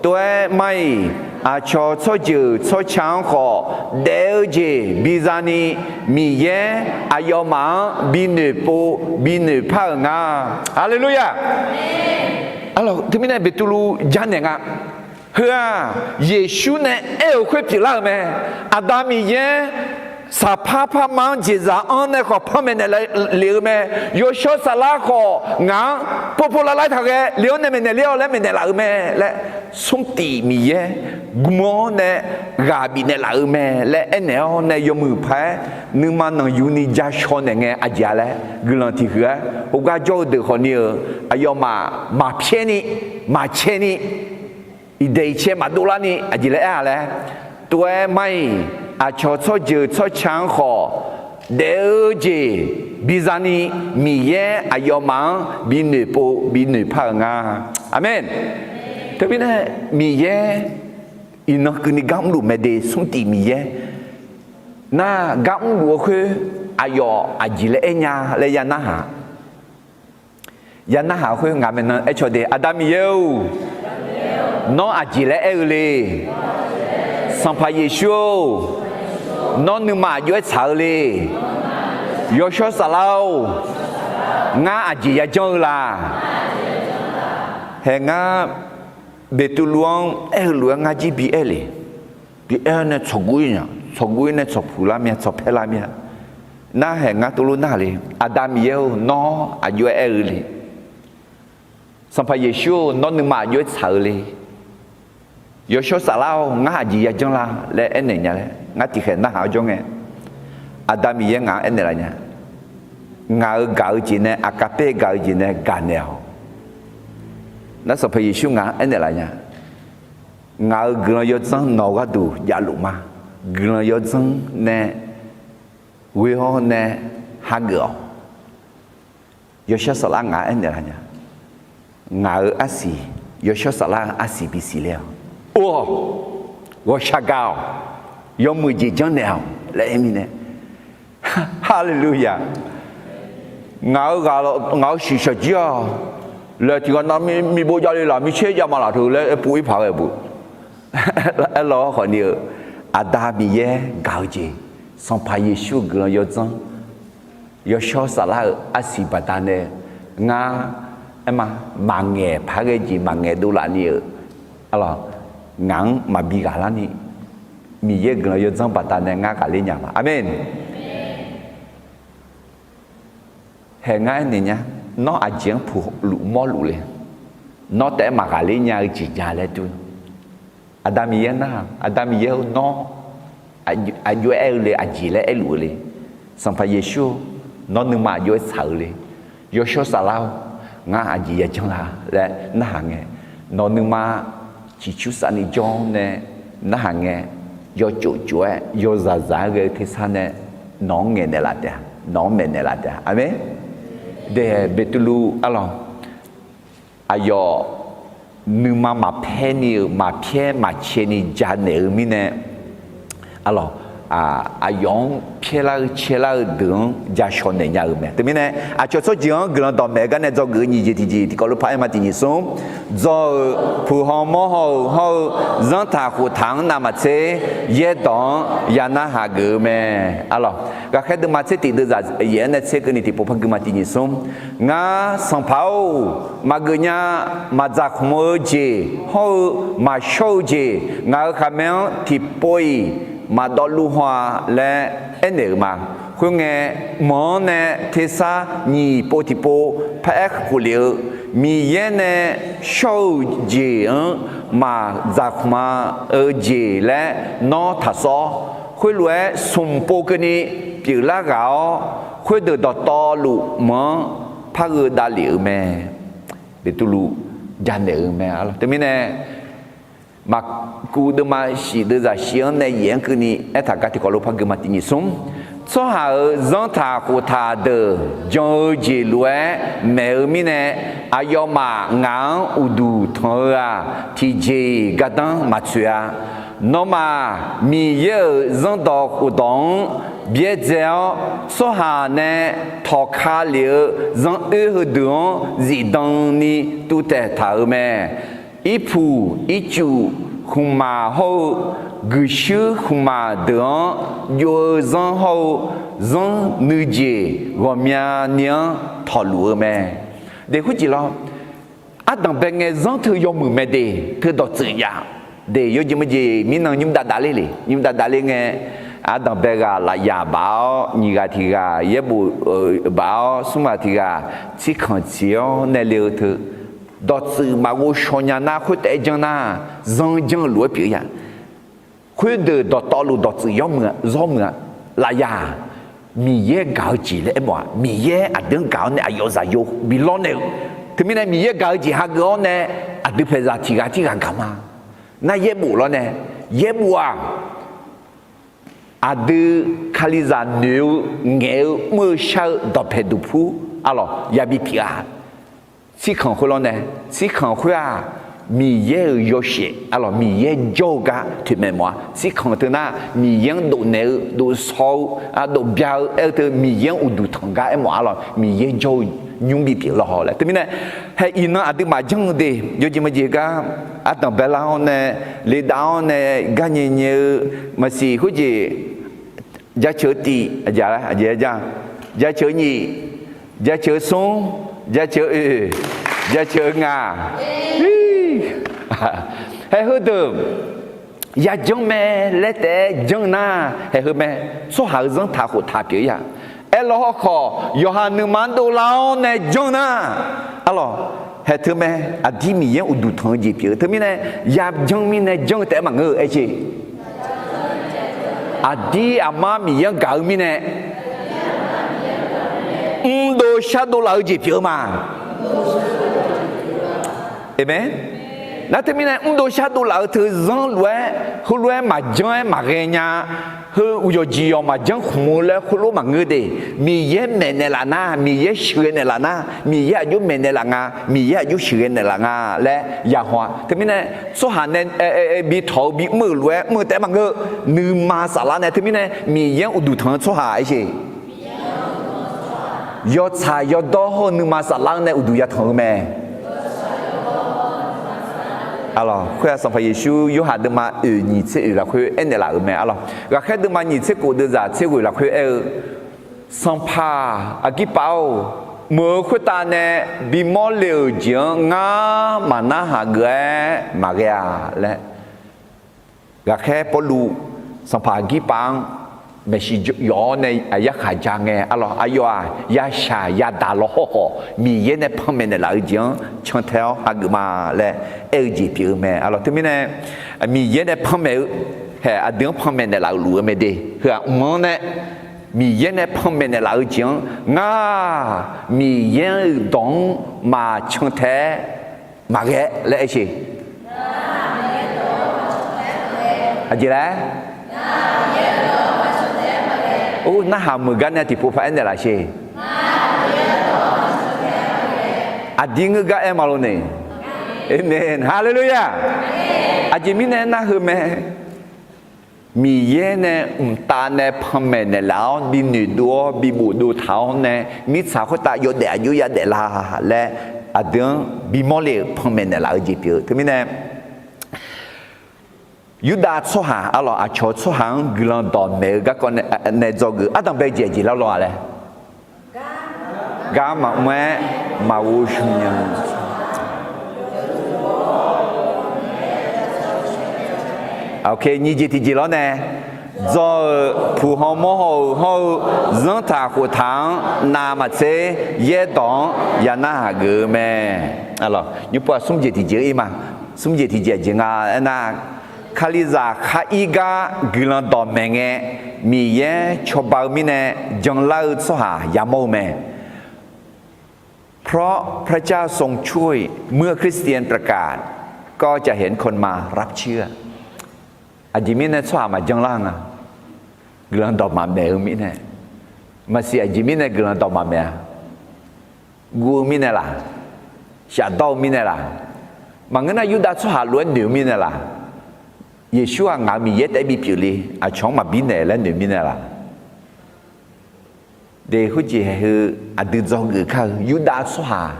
tov-aer mar-iq, aqcawq tsawrjeuq tsawrca-anr khawf daef-eu jeq biza ni, Miqyaer aqyawfmaf-anr binoeq pov binoeq par-euq nga. Haleluya! Teumirnae Beqtuvluv janaeq nga. Heu-aq, Yeqsur nae aer-euq khoer pyeuflar-euq mae. Aqda Miqyaer saqpar parma-anr jeqzaq anr nae khawf panmaeq naeq lef-eu mae. Yawshawr saflar khawf ngaq-anr povpov lavlav-aer taqghae le-awr nae maeqnaeq ler-awq laer maeqnaeq laf-euq mae laer, smrtif Miqyaer gm-awr nae ghaq bifnaeq laf-euq mae laer aernaeq-awr nae yawmuiq paq-aer nuima nanqyuni ja shaw naeq ngae aqjeq-a laer guiqlanq tiq huiq-aer heugar jawr-eu deuq khawfni-euq aqyawfmaf maqpyaer ni maqcae ni iqdaeq iqcae maqdov larni aqjeq laer aer-a laer, tov-aer mar-iq, aqcawq tsawrjeuq tsawrca-anr khawf daef-eu jeq biza ni, Miqyaer aqyawfmaf-anr binoeq pov binoeq par-euq nga. Aqmeq. Teumirnae Miqyaer iqnan keuvni gar mrluf mae de. Smrtif Miqyaer nar gar mrluf-eu khoer aqyawf aqjeq laer aer nya laer ya narhaq ya narhaq-eu khoer ngaq maeqnan aer caw de. Aqda Miqyaer-or, nawr aqjeq laer aer-eu le. Sanqpaq Yeqsur-or, nawr nuima aq jov-aer tsaq-eu le. Yawshawr Saflar-or, ngar aqjeq yajanr-eu la. Hae ngar Beqtuvluv-anr aer-eu lof-aer ngar jir bi aer le. Bi aer-awr nae tsawqguv-ir nya, tsawqguv-ir nae tsawqpuq lar mya, tsawqpaer lar mya. Narhaq ngar tuvlof narhaq le. Aqda Miqyaer-or, nawr aq jov-aer aer-eu le. Sanqpaq Yeqsur-or, nawr nuima aq jov-aer tsaq-eu le. Yawshawr Saflar-or, ngar aqjeq yajanr la laer aernaeq nya laer ngar tiqkhaeq narhaq-awr jawr ngae, Aqda Miqyaer ngaq-anr aernaeq laf nya. Ngaq-euq gaq-eu jeq nae, aqkaqper gaq-eu jeq nae gaqnaeq-awq. Nar Sanqpaq Yeqsur ngaq-anr aernaeq laf nya. Ngaq-euq guiqlanq yawdzanr nawq-eu gharduq javluf ma. Guiqlanq yawdzanr nae ghoe-awr nae hageuf-awq. Yawshawr Saflar ngaq-anr aernaeq laf nya. Ngaq-euq arsiq, Yawshawr Saflar-eu arsiq bisiq ler-awq. Or-awq, ghawqshaq gaq-awq, yawmuiq jeq janrnaeq-awq laer aer mirnae, Haleluya! Ngaq-eu ghaq, ngaq-eu shiqshaq jir-awq. Laer tiqghaq navmaqtser miqbo javle laf, micaer javma laf teu laer aerpov-ir paq ghae bu. Aerlawr khawfni-eu, Aqda Miqyaer gaq-eu jeq, Sanqpaq Yeqsur-eu guiqlanq yawdzanr, Yawshawr Saflar-euq arsiq baqdanae ngar aerma maqngaeq paq-aer ghae jeq maqngaeq dovlaf ni-euq, arlawq, ngaq-anr maqbi ghaqlar ni, Miqyaer-euq guiqlanq yawdzanr baqdanae ngar ghaqler nya ma. Aqmeq. Hae ngar aernaeq nya, nawr aqjeq-anr puq luf mawr luf le. Nawr taef-aer maqghaqler nya-eu jeq ja laer dur. Aqda Miqyaer nar, Aqda Miqyaer-or, nawr aq jov-aer aer-eu le, aqjeq laer aerluf-eu le. Sanqpaq Yeqsur-or, nawr nuima aq jov-aer tsaq-eu le. Yawshawr Saflar-or, ngar aqjeq yajanr la laer narhaq ngae, nawq nuima ciqcur safni jawr nae narhaq ngae, yawtsov tsov-aer yawzaq zaq-aer ghae-eu tersar nae nawq-anr ngaeqnaeq laf taef-a, nawq-anr maeqnaeq laf taef-a. Aqmeq. Daeq Beqtuvluv arlawq, aqyawf nuima maqpaer ni-euq maqpyaer maqcae ni janaeq-eu mirnae, arlawq, aqyawf-anr pyaerlar-eu caerlar-eu deuq-anr ja shawq naeq nya-euq mae. Teumirnae aqcawq tsawrjeuq-anr guiqlanq dawqmaeq-eu gar nae dzawgeuf-eu nyiq jeq tiqjeq tiqkawv lof par aer ma tiq nyiq smr, dzaw-euq puq haw mawr haw-eu hawr-eu zanrtaq khoftaq-anr navmaqtser yaerdawq-anr ya narhaq geuf-eu mae. Arlawq, ghaqkhaer deuvma tser tiq deuvzaq yaef-anr nae tser keuvni tiqpov par gui ma tiq nyiq smr, ngar Sanqpaq-or, maqgeuf nya, maqdzaq khmq-eu jeq hawr-eu maqshawr-eu jeq, ngaq-euq khaqmae-anr tiqpov-iq maqdawvluf haw-a laer aernaeq-euq ma. Khoerngae, mq-anr nae tersar nyiq pov tiqpov paraer khof lef-eu Miqyaer nae shawr-eu jeq-anr maqdzaq khmq-eu jeq laer nawr taqsawr-awr, khoerlof-aer smq pov keuvni pyeuflar ghaq-awr, khoerdeuq dawqtawvluf mq-anr par gheu davlef-euq mae. Beqtuvluv janaeq-euq mae. Teumirnae Maqkuv deuvma shif deuvzaq shif-anr nae yaef-anr keuvni aertaq gar tiqkawv lof par gui ma tiq nyiq smr, tsawrhaq-euq zanrtaq khoftaq deuq jan-eu jeq lof-aer maeq-eu mirnae, aqyawfmaf ngaq-anr uqduq tanq-eu-aq, tiqjeq-iq gardanr maqtsoeq-a. Nawmaf Miqyaer-euq zanrdawq khofdawq-anr byaerdzae-awr, tsawrhaq nae tawqka lef-eu zanroer heudeuq-anr zifdan ni tuvtaeq taq-euq mae. Irpuq ircuf khmqmaq hawr-eu guiqshuir khmqmaq deuq-anr jov-eu zanr hawr-eu zanr nuijeq ghawqmyani-anr tawqluf-eu mae. Deq khoerjeq lawr, ardanq bae ngae zanr teu yawmuiq mae de, teu dawqtsuif jav de. Yawjeq meujeq mirnan nymr dav dav ler le, nymr dav dav ler ngae, ardanq bae ghaq lafyaq baf-awr, nyiq ghaq tiq ghaq yaerbof baf-awr, smr ghaq tiq ghaq tsirkanq tsiq-awr nae le-eu teu dawqtsuif maqghov shaw nya nar, khoertav-aer janr nar, zanr janr-eu lof-aer pyeuf ya. Khoerdeuq dawqtawvluf dawqtsuif yawmuiq-a, zawr muiq-a. Lafyaq, Miqyaer gaq-eu jeq laer aermawf-aq, Miqyaer aqdui-anr gaq-awr nae aqyawf zaqyo bi lawrnaeq-eu. Teumirnae Miqyaer gaq-eu jeq hageuf-awr nae aqdui paeqzaq tiq ghaq tirghaq gaq ma. Nar yaerbof lawrnae, yaerbof-aq, aqdui Kalizaq noeq-eu ngaeq-eu mr-eu shar-eu dawqpaeq duqpur arlawq yabi pyeuf-a. Tsirkanq khoer lawrnae, tsirkanq khoer-aq, Miqyaer-euq yawshaef, arlawq, Miqyaer jawr-eu gar toeqmaeq mawf-a. Sirkanq teu nar, Miqyaer-anr dofnaeq-eu, dofsaw-eu, dofbya-eu aer-eu teu Miqyaer-anr uqduq tanq gar aermawf, arlawq, Miqyaer jawr-eu nymr bipyeuf lawhaw laer. Teumirnae, haeq iqnan aqduimaf janr-eu de, yawjeq maqjeq gar ardanq baelar-awr nae, ledav-awr nae, garnyae nyae-eu maqsiq khoerjeq, jaceuq-eu tiq, aqjeq-a, jaceuq-eu nyiq, jaceuq-eu smr, jaceuq-eu oeq, jaceuq-eu ngaq. Haeq heudeuq yajanr mae laer taef-aer janr nar, haeq heu mae, tsawrhaq-eu zanrtaq khoftaq pyeuf-ir-a. Aerlawr hawrkhawf, yawqha nuima-anr dovlar-awr nae janr nar, arlawq, haeq teu mae, aqdir Miqyaer-anr uqduq tanq-eu jeq pyeuf-eu. Teumirnae, yajanr mirnae janr-eu taef-aer maqngeur-eu aer jeq. Aqdir aqmar Miqyaer-anr gaq-eu mirnae, mrdov shardov laf-eu jeq pyeuf-eu ma. Aqmeq. Nar teumirnae mrdov shardov laf-eu teu zanr lof-aer, heulof-aer maqjanr-aer maqghae nya. Heu uqyawq jeq yawq maqjanr khmq-eu laer khoerlof maqngeur de. Miqyaer maeqnaeq laf nar, Miqyaer sheuqghae naeqlaf nar, Miqyaer aqjox maeqnaeq laf nga, Miqyaer aqjox sheuqghae naeqlaf nga laer yahaw-a. Teumirnae, tsawrhaq nae bi tawq-eu bi mr-euq lof-aer mr-eu taef-aer maqngeur. Nuima saflar nae teumirnae Miqyaer-anr uqduq tanq-eu tsawrhaq aer jeq. Yawtsaq yawdawr hawr-eu nuima saflar-anr nae uqduq yatanq-eu mae. Arlawq, khoer-aq Sanqpaq Yeqsur Yorhaq deuvma oeq nyiq tser oeq lafkhoer aernaeq laf-euq mae. Arlawq, ghaqkhaer deuvma nyiq tser kof deuvzaq tser ghoeq lafkhoer aer-eu, Sanqpaq Aqgirpav-or, meuq-eu khoertav nae bimawr le-euq jeq-anr ngar maqnarhaq geuf-aer maqghae-a laer. Ghaqkhaer Pawrluv Sanqpaq Aqgirpav-anr maeqshi yawf-awr nae yarkhaq ja ngae, arlawq, aqyawf-aq yashaq yadaq lawhawr khawf Miqyaer nae panmaeq naeqlaf-eu jeq-anr cantae-awr hageuf ma laer aer-eu jeq pyeuf-eu mae. Arlawq, teumirnae Miqyaer nae panmaeq-eu, hae aqdui-anr panmaeq naeqlaf-euq luf-eu mae de. Heu-aq mq-anr nae Miqyaer nae panmaeq naeqlaf-eu jeq-anr ngar Miqyaer-euq dawq-anr maqcantae-aer maqghae laer aer sheq. Aqjeq laer? Or, narhaq meuq gar nae tiqpov paq-aer naeqlaf sheq. Aqdir ngeur gar aer ma lo nae. Aqmeq. Haleluya. Aqjeq mirnae aernar heu mae. Miqyaer nae mqtav nae panmaeq naeqlaf-awr bi noeqdov-awr bi bofdov taq-awr nae mirtsaq khoertav yawdaef aqjox yadaef la laer aqdui-anr bimawr le-euq panmaeq naeqlaf-eu jeq pyeuf-eu. Teumirnae Yurdav tsawrhaq, arlawq, aqcawq-eu tsawrhaq-anr guiqlanq dawqmaeq-eu garkawv nae dzawgeuf ardanq bae-eu jeq aqjeq lar law-a laer. Gar maqmr-aer maqghov shmq nya. Nyiq jeq tiqjeq lawr nae, dzaw-euq puq haw mawr haw-eu hawr-eu zanrtaq khoftaq-anr navmaqtser yaerdawq-anr ya narhaq geuf-eu mae. Nymr pov-aq smr jeq tiqjeq-ir ma. Smr jeq tiqjeq aqjeq nga aernar, Kalizaq khar ir gar guiqlanq dawqmaeq ngae, Miqyaer cawba-eu mirnae janlar-eu tsawrhaq yamawr-eu mae. เพราะพระเจ้าทรงช่วย เมื่อคริสเตียนประกาศ ก็จะเห็นคนมารับเชื่อ Aqjeq mirnae tsawrhaq maqjanlar nga. Guiqlanq dawq maqmaeq-eu mirnae. Maqsiq aqjeq mirnae guiqlanq dawq maqmaeq-a. Guv-eu mirnae laq, shafdawr-eu mirnae laq, maqngeur nar Yurdav tsawrhaq lof-aer noeq-eu mirnae laq, Yeqsur-aq ngaq-euq Miqyaer taef-aer bipyeuf le, aqcawq-anr maqbir naeq laer noeq mirnae laq. De khoerjeq haeq heu aqdui dzawgeuf kar-eu Yurdav tsawrhaq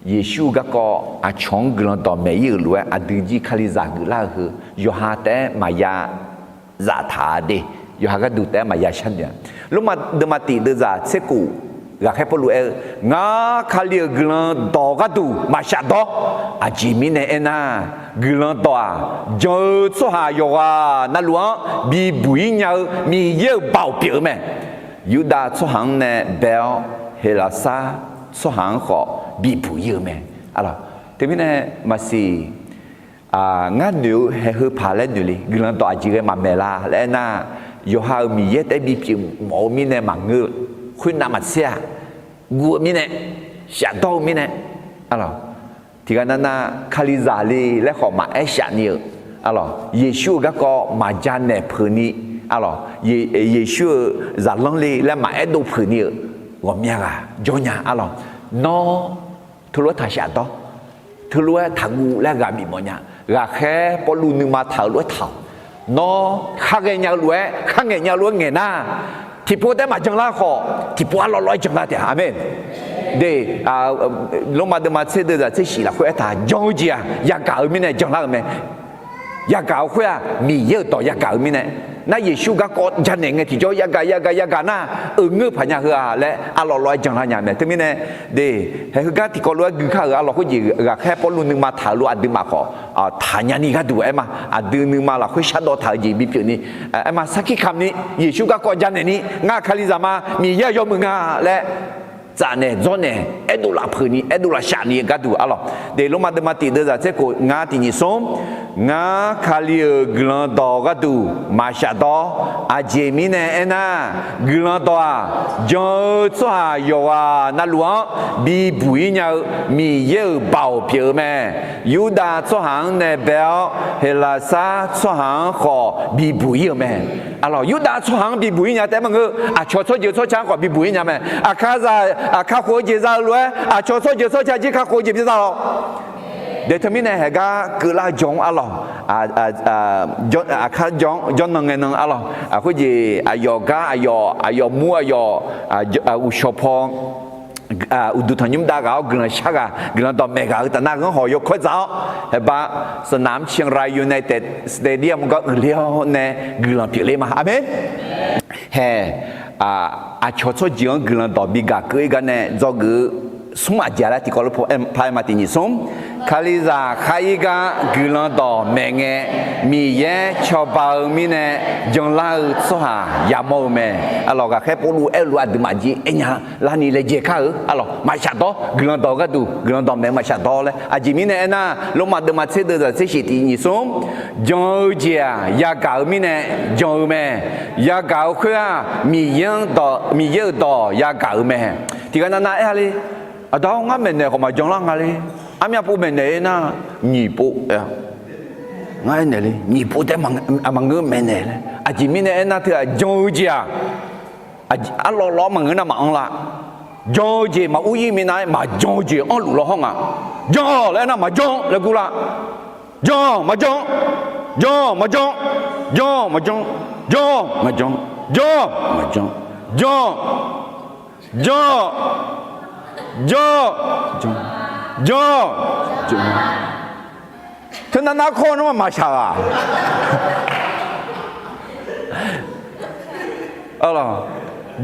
Yeqsur-eu garkawv aqcawq-anr guiqlanq dawqmaeq-ir-euq lof-aer aqdui jir Kalizaq geuflar-eu heu yawqha taef-aer maqya zaftaq-a de, yawqha gharduq taef-aer maqya sharnoeq-a. Lormav deuvma tiq deuvzaq tser kof ghaqkhaer Pawrluv aer-eu, Ngar Kali-euq guiqlanq dawq gharduq maqshafdawr. Aqjeq mirnae aernar, guiqlanq dawq-aq, jan-eu tsawrhaq yawqghaq navluf-anr bibuq-ir nya-eu Miqyaer-euq baoq pyeuf-eu mae. Yurdav tsawrhaq-anr nae bae-awr, Heqlaqsar tsawrhaq-anr khawf bibuq-ir-eu mae. Teumirnae maqsiq, ngar noeq-eu haeq heu paq laer noeq le, guiqlanq dawq aqjeq ghae maqmaeq la laer aernar, yawqha-euq Miqyaer taef-aer bipyeuf mawf-eu mirnae maqngeur, khoernav maqtser-a, guv-eu mirnae, shafdawr-eu mirnae, tiqghaq navnav Kalizaq le laer khawf maqaer shafni-euq, Yeqsur-euq garkawv maqja naeq peuqni, Yeqsur-euq zaqlanr le laer maqaer dov peuqni-euq ghawqmya ghaq jawr nya, Nawr teulof-aer taq shafdawr. teulof-aer taqguv laer ghaq bif mawf nya. Ghaqkhaer Pawrluv nuima taq-euq lof-aer taq-awq. Nawr kharghae nya-eu lof-aer, kharngaeq nya-eu lof-aer ngaeq nar, tiqpov taef-aer maqjan lar khawf, tiqpov arlawr lawr-aer jan lar taef-a. Aqmeq. De, Lormav deuvma tser deuvzaq tser shif lafkhoer aertaq, jan-eu jeq-aq yagaq-eu mirnae janlar-euq mae. Yagaq-eu khoer-aq Miqyaer-euq dawq yagaq-eu mirnae. Nar Yeqsur garkawv janaeq ngae tiqjawr yagaq yagaq yagaq nar, euq ngeur paq nya heu-a laer arlawr lawr-aer janlar nya mae. Teumirnae, de, haeq heugar tiqkawv lof-aer gui kar-euq arlawr khoerjeq ghaqkhaer Pawrluv nuima taq-euq lof aqduimaf khawf taq nyani gharduq aer ma. Aqdui nuima lafkhoer shardawv taq-eu jeq bipyeuf ni, aer ma, sarkir kamq ni Yeqsur garkawv janaeq ni, ngar Kalizaq ma, Miqyaer-euq yawmuiq nga laer tsafnaeq dzawrnaeq aerdov lafpeuq ni, aerdov lafshaf ni gharduq arlawq. De, Lormav deuvma tiq deuvzaq tser khof, ngar tiq nyiq smr, ngar Kali-euq guiqlanq dawq gharduq maqshaf dawr. Aqjeq mirnae aernar, guiqlanq dawq-aq, jan-eu tsawrhaq yawqghaq navluf-anr bibuq-ir nya-eu Miqyaer-euq baoq pyeuf-eu mae. Yurdav tsawrhaq-anr nae bae-awr, Heqlaqsar tsawrhaq-anr khawf bibuq-ir-euq mae. Arlawq, Yurdav tsawrhaq-anr bibuq-ir nya taef-aer maqngeur, aqcawq tsawrjeuq tsawrca-anr khawf bibuq-ir nya mae. Aqkaqzaq, aqkaq khof-eu jeq za-eu lof-aer, aqcawq tsawrjeuq tsawrca jir kakhof-eu jeq byaerdzae lawq. De, teumirnae haeq gar keuvlar-eu jawr-anr arlawq, aqkar jawr-anr jawrnan ngae nan arlawq, khoerjeq aqyawf gar aqyawf, aqyawf mur aqyawf, uqshawq paw, uqduq tanqnymr dav ghaq-awr guiqlanq shar ghaq, guiqlanq dawqmaeq ghaq-eu taf nar, ghanr hawq yawkawr dzaq-awr, haeq ba, สนามเชียงรายยูไนเต็ดสเตเดียม gar uiqler-awr nae guiqlanq pyeufler ma. Aqmeq. Haeq, aqcawq tsawrjeuq-anr guiqlanq dawq bigaq keuv-ir gar nae dzawgeuf-eu smr aqjeq laer tiqkawv lof-aer par-aer ma. Tiq nyiq smr, Kalizaq khar-ir gar guiqlanq dawqmaeq ngae, Miqyaer cawba-eu mirnae janlar-eu tsawrhaq yamawr-eu mae. Arlawq, ghaqkhaer Pawrluv aer-eu lof aqduimaf jir aernya larni laejae kar-eu arlawq, maqshaf dawr, guiqlanq dawq gharduq guiqlanq dawqmaeq-eu maqshaf dawr laer. Aqjeq mirnae aernar, Lormav deuvma tser deuvzaq tser shif tiq nyiq smr, jan-eu jeq-aq yagaq-eu mirnae jan-eu mae. Yagaq-eu khoer-aq, Miqyaer-anr dawq, Miqyaer-euq dawq yagaq-eu mae. Tiqghaq navnav aer-a le. Aqda-awr, ngar maeqnaeq khawf maqjan lar nga le. Armyav pov maeqnaeq-ir nar, nyiq pov, ngar aernaeq le, nyiq pov taef maqngeur maeqnaeq laer. Aqjeq mirnae aernar, teu-aq jan-eu jeq-aq, arlawr lawr maqngeur nar maqanr la. Jan-eu jeq maqur-ir minav-aer, maqjan-eu jeq anrluf law hawr nga. Jan-awq laer aernar, maqjan laer gur la. Jan, maqjan. Jan, maqjan. Jan, maqjan. Jan, maqjan. Jan, maqjan. Jan, jan. Jan, jan. Jan, jan. Teunav nar kawr nar maqshaq ghaq. Arlawq,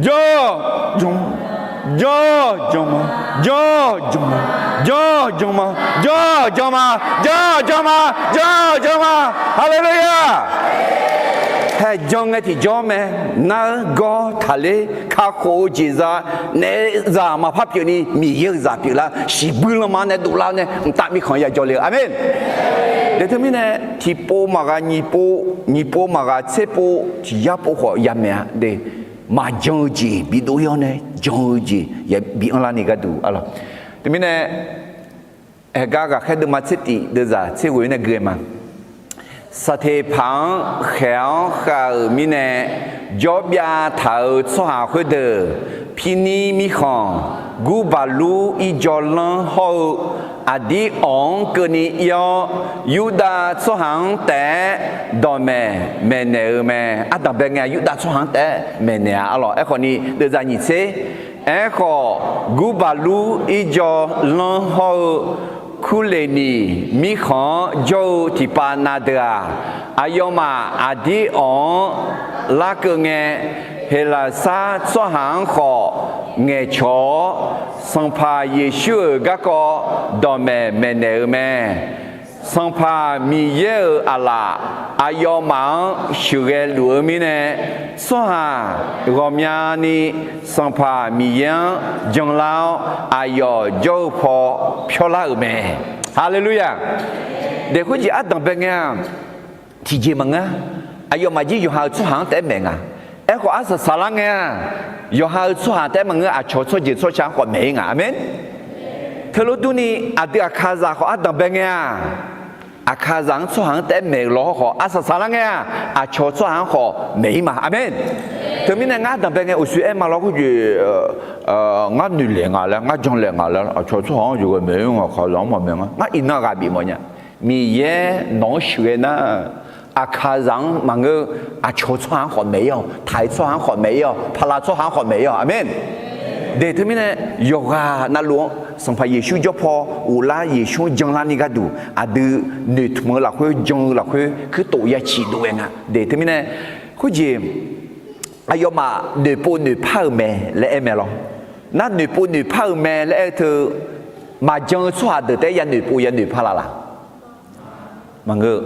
jan, jan, jan, jan ma, jan, jan ma, jan, jan ma, jan, jan ma, jan, jan ma, jan, jan ma. Haleluya! Haeq jan ngae tiqjawr mae. Nar-eu gawr taqler kakhof-eu jeq za, naef zaq maqpar pyeufni Miqyaer-euq zaq pyeuflar, shiqbuir lanma nae dovlar nae mqtav mirkhanq ya jawr le-eu. Aqmeq. Daeq teumirnae tiqpov maqghaq nyiq pov, nyiq pov maqghaq tser pov, tiq yar pov khawf yamaeq-a de. Maqjan-eu jeq bidov-ir-awr nae jan-eu jeq yabi anrlar ni gharduq arlawq. Teumirnae haeqgar ghaqkhaer deuvma tser tif deuvzaq tser ghoe nae gui-aer ma. Saqteqpaq-anr khaeq-anr khav-euq mirnae jawrbyav taq-euq tsawrhaq khoerdeuq, pirnir mirkhanq, gurbaqlur irjawvlanr hawr-eu aqdir awq-anr keuvni ir-awr, Yurdav tsawrhaq-anr taef-aer dawqmaeq maeqnaeq-eu mae. Ardanqbae ngae-a, Yurdav tsawrhaq-anr taef-aer maeqnaeq-a arlawq. Aerkhawf ni deuvzaq nyiq tser, aerkhawf gurbaqlur irjawvlanr hawr-eu Kurleqniq mirkhanq-anr jawr-eu tiqpav na deuq-aq, aqyawfmaf aqdir awq-anr larkeuv ngae, Heqlaqsar tsawrhaq-anr khawf ngaeqcawq-awr, Sanqpaq Yeqsur-euq garkawv dawqmaeq maeqnaeq-eu mae. Sanqpaq Miqyaer-euq aqlaf aqyawfmaf-anr sheuqghae luf-eu mirnae, tsawrhaq ghawqmyani Sanqpaq Miqyaer-anr janlar-awr, aqyawf jawr-eu paw pyawrlar-euq mae. Haleluya! Daeq khoerjeq ardanqbae ngae-a, tiqjeq maqngeur-a. Aqyawfmaf jir yawqha-euq tsawrhaq-anr taef-aer maeq nga. Aerkhawf arsaq saqlar ngae-a, yawqha-euq tsawrhaq taef-aer maqngeur, aqcawq tsawrjeuq tsawrca-anr khawf maeq-ir nga. Aqmeq. Teulof durni aqdui aqkaqzaq khawf ardanqbae ngae-a, Aqkaqzaq-anr tsawrhaq-anr taef-aer maeq-euq law hawrkhawf, arsaq saqlar ngae-aq, aqcawq tsawrhaq-anr khawf maeq-ir ma. Aqmeq. Teumirnae ngar danqbae ngae uqshoe aer ma lawr khoer jeq, ngar noeqlaeq nga laer, ngar janlaeq nga laer, aqcawq tsawrhaq-anr yawqghaq maeq-ir nga, aqkaqzaq-anr maqmaeq nga. Ngar iqnan ghaq bif mawf nya. Miqyaer nawq-anr sheuqghae nar, aqkaqzaq-anr maqngeur, aqcawq tsawrhaq-anr khawf maeq-ir-awq, taq-iq tsawrhaq-anr khawf maeq-ir-awq, paqlaq tsawrhaq-anr khawf maeq-ir-awq. Aqmeq. De teumirnae yawqghaq navluf-anr Sanqpaq Yeqsur jawrpaw ghoflar, Yeqsur-anr janlarni gharduq aqdui noeqtmq-eu lafkhoer, jan-eu lafkhoer kuirtof ya ciqdov ghae nga. De teumirnae khoerjeq aqyawfmaf noeqpov noeqpar-euq mae laer aer mae lawr. Nar noeqpov noeqpar-euq mae laer aer-eu teu, maqjan-eu tsawrhaq deuq taef-aer ya noeqpov ya noeqpar la laq? Maqngeur.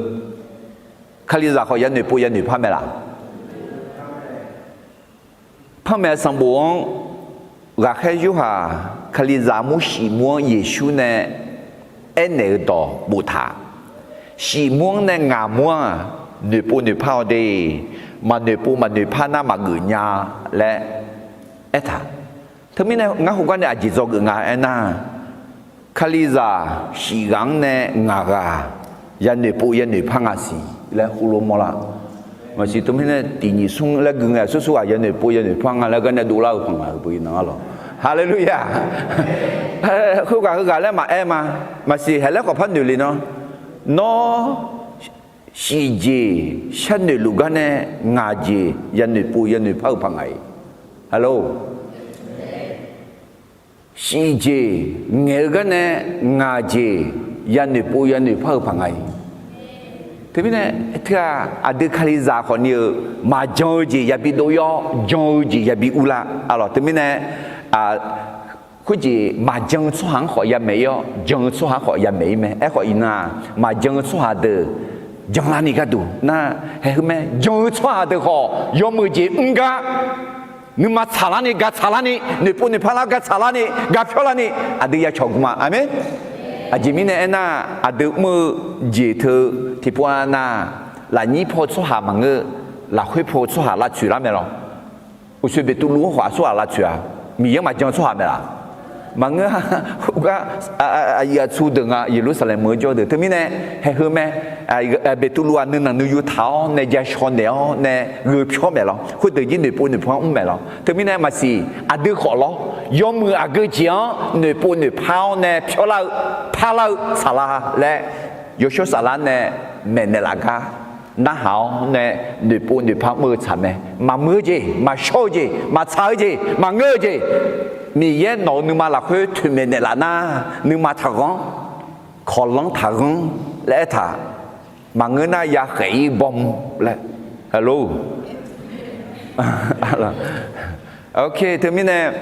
Kalizaq khawf ya noeqpov ya noeqpar mae laq? Panmaeq sanqbof-anr ghaqkhaer Yorhaq Kalizaq mur shif mur-anr Yeqsur nae aernaeq-eu dawq boftaq. Shif mur-anr nae ngaq mur-aq, noeqpov noeqpar-awr de, maqnoeqpov maqnoeqpar nar maqgeuf nya laer aertaq. Teumirnae ngar khoergar nae aqjeq dzawgeuf nga aernar, Kalizaq shif ghaq-anr nae ngaq ghaq ya noeqpov ya noeqpar nga siq laer khoerlof mawrlar. Maqsiq teumirnae tiq nyiq smr laer gui ngae aqsur sur ghaq ya noeqpov ya noeqpar nga laer gar nae dovlar-eu panq ngaq-eu beu iqnan-a lawq. Haleluya! Khoerghaq heughaq laer maqaer ma. Maqsiq haeq laer khawf par noeq le nawr, nawr shif jeq sharnoeq luf gar nae ngaq jeq ya noeqpov ya noeqpar-eu panq ngaq-iq. Halo. Shif jeq ngaeq-eu gar nae ngaq jeq ya noeqpov ya noeqpar-eu panq ngaq-iq. Teumirnae teu-aq, aqdui Kalizaq khawfni-eu maqjan-eu jeq yabi dov-ir-awr, jan-eu jeq yabi urlar. Alawq teumirnae khoerjeq maqjan-eu tsawrhaq-anr khawf ya maeq-ir-awr, jan-eu tsawrhaq-anr khawf ya maeq-ir mae. Aerkhawf iqnan-aq, maqjan-eu tsawrhaq deuq janlarni gharduq nar, haeq heu mae, jan-eu tsawrhaq deuq khawf yawmuiq jeq mr gar nuima tsaqlarni, gar tsaqlarni, noeqpov noeqpar lar gar tsaqlarni, gar pyawrlarni, aqdui ya cawq gu ma. Aqmeq. Aqjeq mirnae aernar, aqdui mr-eu jeq teu tiqpov-a nar, lafnyir paw tsawrhaq maqngeur, lafkhoer paw tsawrhaq lavtsoeq lar mae lawr. Uqshoe Beqtuvluv-anr khawf aqsur ghaq lavtsoeq-a? Miqyaer maqjan-eu tsawrhaq mae laf? Maqngeur-a. Khoergar aqyuif aqtsu deuq nga, Yeqlursaqlaeq meuq-eu jawr deuq. Teumirnae haeq heu mae, Beqtuvluv-aq nuinanq nuiyu taq-awr nae ja shaw naeq-awr nae gheu pyawr maeq lawr. Khoerdeuq jir noeqpov noeqpar-anr mr maeq lawr. Teumirnae maqsiq aqdui khawf lawr, yawmuiq aqgeu jeq-anr noeqpov noeqpar-awr nae pyawrlar-eu, parlar-eu saqlaq laer, yawshawr saflar nae maeqnaeq laf gar narhaq-awr nae noeqpov noeqpar mr-eu tsaq mae. Maqmuiq-eu jeq, maqshawr-eu jeq, maqtsaq-eu jeq, maqngeur-eu jeq, Miqyaer nawq-euq nuima lafkhoer toeqmaeq naeqlaf nar, nuima taqghanr, kawqlanr taqghanr laer aertaq. Maqngeur nar ya khaef-ir bawm laer. Halo. Ok, teumirnae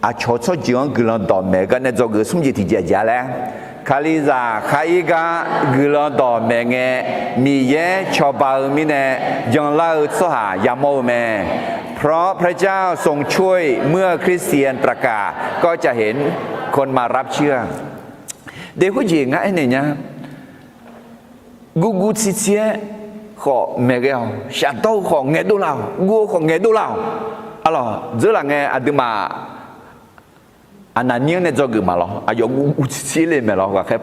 aqcawq tsawrjeuq-anr guiqlanq dawqmaeq gar nae dzawgeuf smr jeq tiqjeq aqjeq-a laer, Kalizaq khar-ir gar guiqlanq dawqmaeq ngae, Miqyaer cawba-eu mirnae janlar-eu tsawrhaq yamawr-eu mae. เพราะพระเจ้าทรงช่วย เมื่อคริสเตียนประกาศ ก็จะเห็นคนมารับเชื่อ De khoerjeq ngar aernaeq nya. Guvguv tsiqtsiq-aer khawf maeqghae-awq. Shafdawr-eu khawf ngaeqdov lar-awq. Guv-eu khawf ngaeqdov lar-awq. Alawq, dzeurlaf ngae aqduimaf Aqnaqnyir-anr nae dzawgeuf maqlawr. Aqyawf guvguv tsiqtsiq le maeq lawr. Ghaqkhaer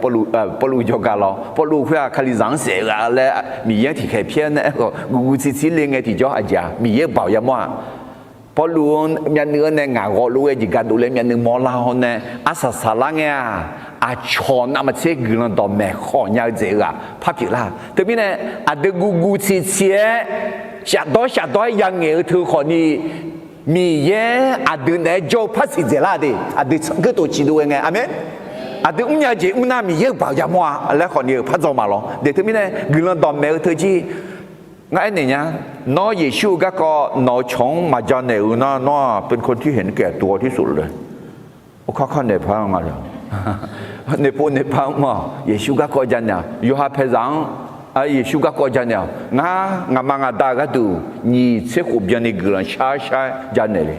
Pawrluv jawrgar lawr. Pawrluv khoer-aq Kalizaq-anr saef ghaq laer Miqyaer-anr tiqkhaeq pyaer nae-aer khawf guvguv tsiqtsiq le ngae tiqjawr aqjeq-a, Miqyaer-euq baoq yamawr-aq. Pawrluv-anr myavnuiv-anr nae ngaq ghawv lof-aer jeq ga dovle myavnuiv mawrlar-awr nae arsaq saqlar ngae-aq, aqcawq navmaqtser guiqlanq dawqmaeq khawf nya-eu dzaeq-eu ghaq par pyeuflar. Teumirnae aqdui guvguv tsiqtsiq-aer shafdawr shafdawr-aer yangaeq-eu teu khawfni, Miqyaer aqdui naeq-aer jawr-eu par siqdzaeq lar de. Aqdui tsanr geur tof ciqdov ghae ngae. Aqmeq. Aqdui mrnya jeq mr nar Miqyaer-euq baoq yamawr-a laer khawfni-euq par dzaw maqlawr. De teumirnae guiqlanq dawqmaeq-eu teu jir ngar aernaeq nya. Nawr Yeqsur-eu garkawv nawq-eu cawq-anr maqja naeq-eu nar, nawr-aq เป็นคนที่เห็นแก่ตัวที่สุดเลย Okar kar naeq par nga le. Noeqpov noeqpar mr-awq. Yeqsur garkawv ja naeq-awq. Yawqha paezaq-anr Yeqsur garkawv ja naeq-awq. Ngar ngaqma ngaqda-euq gharduq nyiq tser khof byanni guiqlanq shar shar ja naeq le.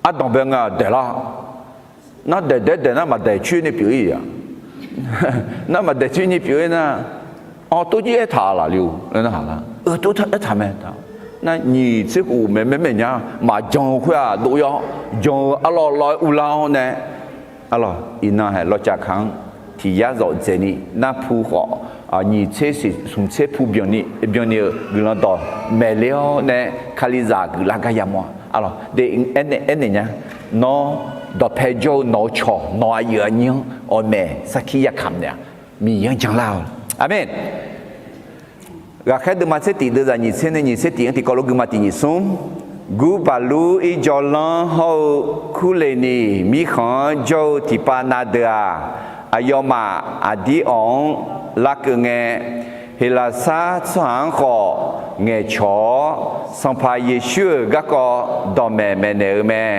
Ardanq bae nga daeqlar. Nar daeq daeq daeq nar maqdaeq coer ni pyeuf-ir-a. Nar maqdaeq coer ni pyeuf-ir nar, awq tov jir aertaq laf le-o laer nar haq lar. Tov aertaq mae. Nar nyiq tser khof maeq maer maeq nya maqjan-eu khoer-aq dov-ir-awr jan-eu arlawr lawr-aer uvlar-awr nae, arlawr iqnan haeq lawqcaf kaq-anr Iqyar zawqdzaeq ni narpu khawf, nyiq tser siq smq tser pu byanni byanni-euq guiqlanq dawq maeqle-awr nae Kalizaq guiqlar gar yamawr-a. Arlawq, de, aernaeq, aernaeq nya. Nawr dawqpae jawr-eu nawq-eu cawq, nawq-eu aqyuif aqnyir-anr awqmaeq sarkir yakamq naeq-aq, Miqyaer-anr janlar-awq. Aqmeq. Ghaqkhaer deuvma tser tiq deuvzaq nyiq tser nae nyiq tser tiq-anr tiqkawv lof guima tiq nyiq smr. Gurbaqlur irjawvlanr hawr-eu Kurleqniq mirkhanq-anr jawr-eu tiqpav na deuq-aq, aqyawfmaf aqdir awq-anr larkeuv ngae, Heqlaqsar tsawrhaq-anr khawf ngaeqcawq-awr, Sanqpaq Yeqsur-euq garkawv dawqmaeq maeqnaeq-eu mae.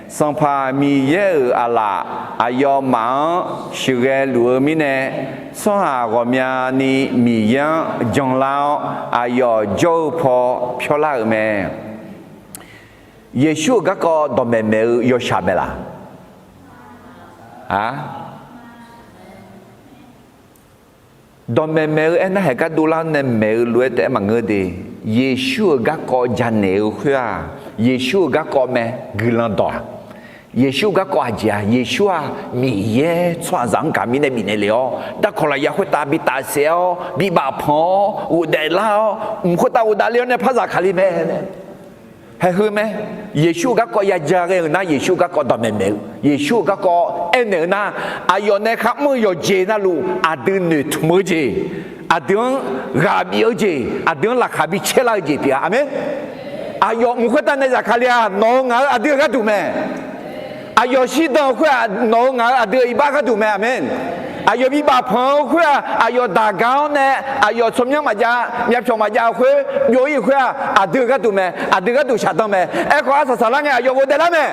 Sanqpaq Miqyaer-euq aqlaf aqyawfmaf-anr sheuqghae luf-eu mirnae, tsawrhaq ghawqmyani Miqyaer-anr janlar-awr, aqyawf jawr-eu paw pyawrlar-euq mae. Yeqsur-euq garkawv dawqmaeq maeq-eu yawshaq mae laq? A, dawqmaeq maeq-eu aernar, haeq gar dovlar nae maeq-eu lof-aer taef-aer maqngeur de. Yeqsur-euq garkawv janaeq-eu khoer-aq, Yeqsur-euq garkawv mae, guiqlanq dawq-aq. Yeqsur-euq garkawv aqjeq-aq, Yeqsur-aq Miqyaer tsawrhaqzaq-anr gaq mirnae bifnaeq lef-awr, darkawq lafyaq khoertav bi tafsaef-awr, bi bafpanq-awr, ghofdaef lar-awr, mq khoertav ghofdaef le-awr nae par zafkale mae. Haeq heu mae. Yeqsur-euq garkawv yaja ghae-euq nar, Yeqsur-euq garkawv dawqmaeq maeq-eu, Yeqsur-euq garkawv aernaeq-eu nar, aqyawf nae kharmr-eu yawqjeq navluf aqdui noeqtmq-eu jeq, aqdui-anr ghaq bif-eu jeq, aqdui-anr laqkhaq bi caerlar-eu jeq pyeuf-a. Aqmeq. Aqyawf mq khoertav nae zafkale-aq, nawq-euq ngaq-euq aqdui-euq gharduq mae. Aqyawf shirdan-eu khoer-aq, nawq-euq ngaq-euq aqdui-euq iqbax gharduq mae. Aqmeq. Aqyawf bi bafpanq-eu khoer-aq, aqyawf daq gar-awr nae, aqyawf tsawrmyanr maqjav, myavpyawq maqjav-eu khoer byov-ir khoer-aq, aqdui-euq gharduq mae. Aqdui gharduq shaqdan mae. Aerkhawf, arsaq saqlar ngae aqyawf ghofdaef lar mae.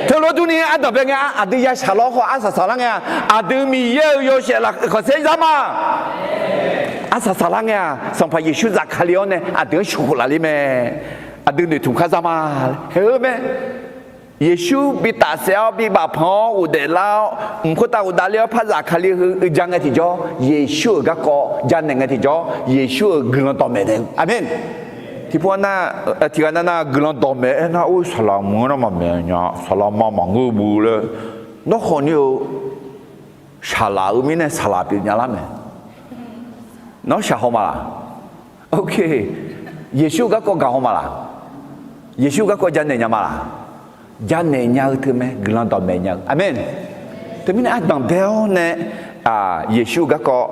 Teulof durni ardanqbae ngae, aqdui ya shaqlawr khawf arsaq saqlar ngae-a. Aqdui Miqyaer-euq yawshaef lafkhanq saer zar ma. Arsaq saqlar ngae-aq, Sanqpaq Yeqsur zafkale-awr nae aqdui-anr sheuqkhof laf le mae. Aqdui noeqtmq khar zar ma. Haeq-eu mae. Yeqsur bi tafsaef-awr, bi bafpanq-awr, ghofdaef lar-awr, mq khoertav ghofdaef le-awr par zafkale heu ja ngae tiqjawr, Yeqsur-euq garkawv janaeq ngae tiqjawr, Yeqsur-euq guiqlanq dawqmaeq naeq-eu. Aqmeq. Tiqpov nar, tiqghaq nav nar guiqlanq dawqmaeq aernar, or, saqlaq mq-anr nar maqmaeq nya, saqlaq ma maqngeur bu laer, nawr khawf ni-eu saqlaq-eu mirnae saqlaq pyeuf nya lar mae. Nawr shaq haw ma laq? Ok. Yeqsur-eu garkawv gaq haw ma laq? Yeqsur-eu garkawv janaeq nya ma laq? Janaeq nya-eu teu mae, guiqlanq dawqmaeq nya-eu. Aqmeq. Teumirnae ardanqbae-awr nae Yeqsur-eu garkawv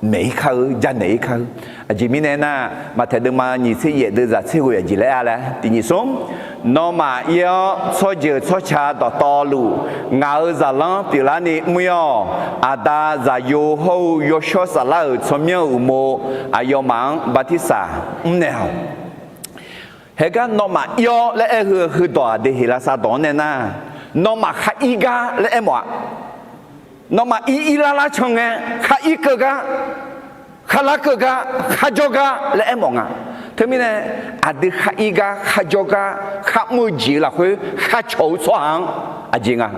maeq-ir kar-eu, janaeq-ir kar-eu. Aqjeq mirnae nar, Maqtaeq deuvma nyiq tser yaef deuvzaq tser ghoeq aqjeq laer-a laer tiq nyiq smr. Nawmaf ir-awr tsawrjeuq tsawrca dawqtawvluf ngaq-euq zaqlanr pyeuflarni mr-ir-awq. Aqda, Zaqyo hawr-eu Yawshawr Saflar-euq tsawrmyanr-euq uqmov aqyawfmaf-anr bartirsaq mrnaeq-awq. Haegar nawmaf ir-awr laer aer-eu heudawq-aq de, Heqlaqsar dawq-anr nae nar, nawmaf khar ir gar laer aermawf-a. Nawmaf ir ir lar lar can ngae, khar ir keuv gar, khar lar keuv gar, khar jawr gar laer aermawf nga. Teumirnae aqdui khar ir gar, khar jawr gar, khar mr-eu jeq-eu lafkhoer khar cawq-eu tsawrhaq-anr aqjeq nga.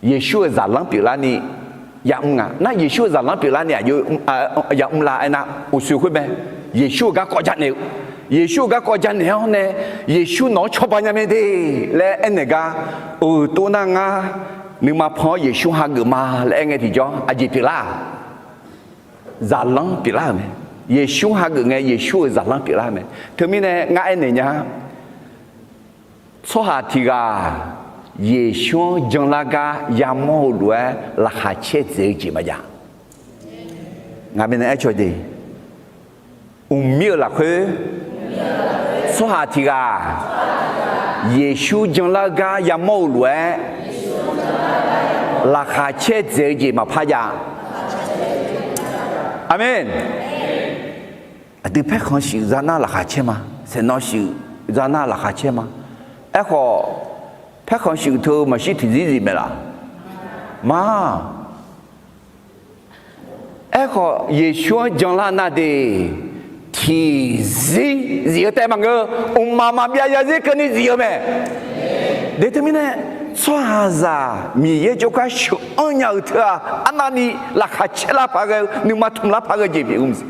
Yeqsur-euq zaqlanr pyeuflarni yamr nga. Nar Yeqsur-euq zaqlanr pyeuflarni aqjox yamr la aernar, uqshoe khoer mae. Yeqsur-euq garkawv janaeq-eu, Yeqsur-euq garkawv janaeq-awr nae, Yeqsur nawq-anr cawba nya mae de laer aernaeq gar, uqtov nar ngar nuima pan-awr Yeqsur hageuf ma laer aer ngae tiqjawr aqjeq pyeuflar-aq? Zaqlanr pyeuflar-euq mae. Yeqsur hageuf ngae, Yeqsur-euq zaqlanr pyeuflar-eu mae. Teumirnae ngar aernaeq nya, tsawrhaq tiq ghaq Yeqsur-anr janlar gar yamawr-eu lof-aer laqkhaq caer dzaeq-eu jeq maqjav. Ngaq mirnae aer cawq de, mqmir-euq lafkhoer tsawrhaq tiq ghaq Yeqsur janlar-eu gar yamawr-euq lof-aer laqkhaq caer dzaeq-eu jeq maqpar jav. Aqmeq. Aqdui paerkhanq shuif zanar laqkhaq caer ma. Saeqnawv shuif zanar laqkhaq caer ma. Aerkhawf, paerkhanq shuif teu maqshir tiqzir zif mae laq? Ma. Aerkhawf, Yeqsur-anr janlar nar de, tiqzir zif-eu taef maqngeur, mqmaq maqbyav zarzir keuvni zif-eu mae. De teumirnae, tsawrhaqzaq Miqyaer jawrgar sheuq-anr nya-euq teu-aq, arnavni laqkhaq caer lar paq ghae-eu, nuima tmq lar paq ghae jeq pyeuf-eu maqsiq.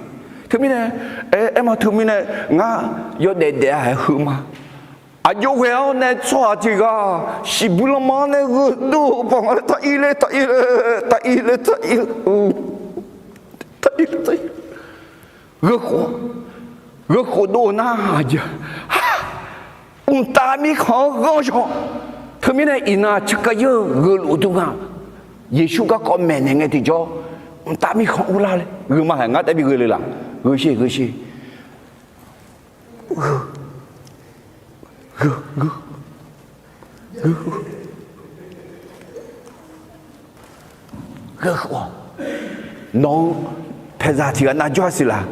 Teumirnae, aer, aerma teumirnae, ngar yawdaef daef-a aer heu ma. Aqjox ghae-awr nae tsawrhaq tiq ghaq shiqbuir lanma-anr nae gheudov-eu paq nga laer taq ir laer taq ir laer taq ir laer taq ir laer taq ir laer taq ir laer gheu khof, gheu khof dov-eu nar-aq jeq, mqtav mirkhanq-anr ghanr shaw. Teumirnae iqnan tsawrkhav yaer-eu gheuluf dur nga. Yeqsur garkawv maeqnaeq ngae tiqjawr, mqtav mirkhanq urlar laer gheu ma haeq ngar taef bi gheu le laq? Gheu sher, gheu sher. Gheu, gheu, gheu, gheu, nawq-eu paeqzaq tiq ghaq nav jawr-a siq laq?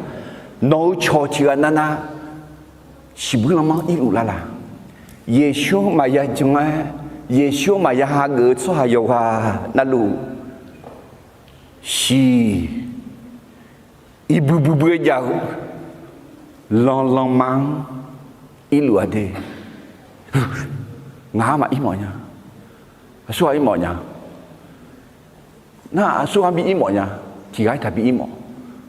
Nawq-eu cawq tiq ghaq navnav shiqbuir lanma-anr irluf lar laq? Yeqsur maqya jan-aer, Yeqsur maqya hageuf-eu tsawrhaq yawqghaq navluf, shiq iqbui buibui-eu jav-eu lanlanma-anr irluf-a de. Ngaq-anr maqir mawf nya. Aqsur ghaq ir mawf nya. Nar aqsur ghaq bi ir mawf nya. Tiq ghaq-ir taqbi ir mawf.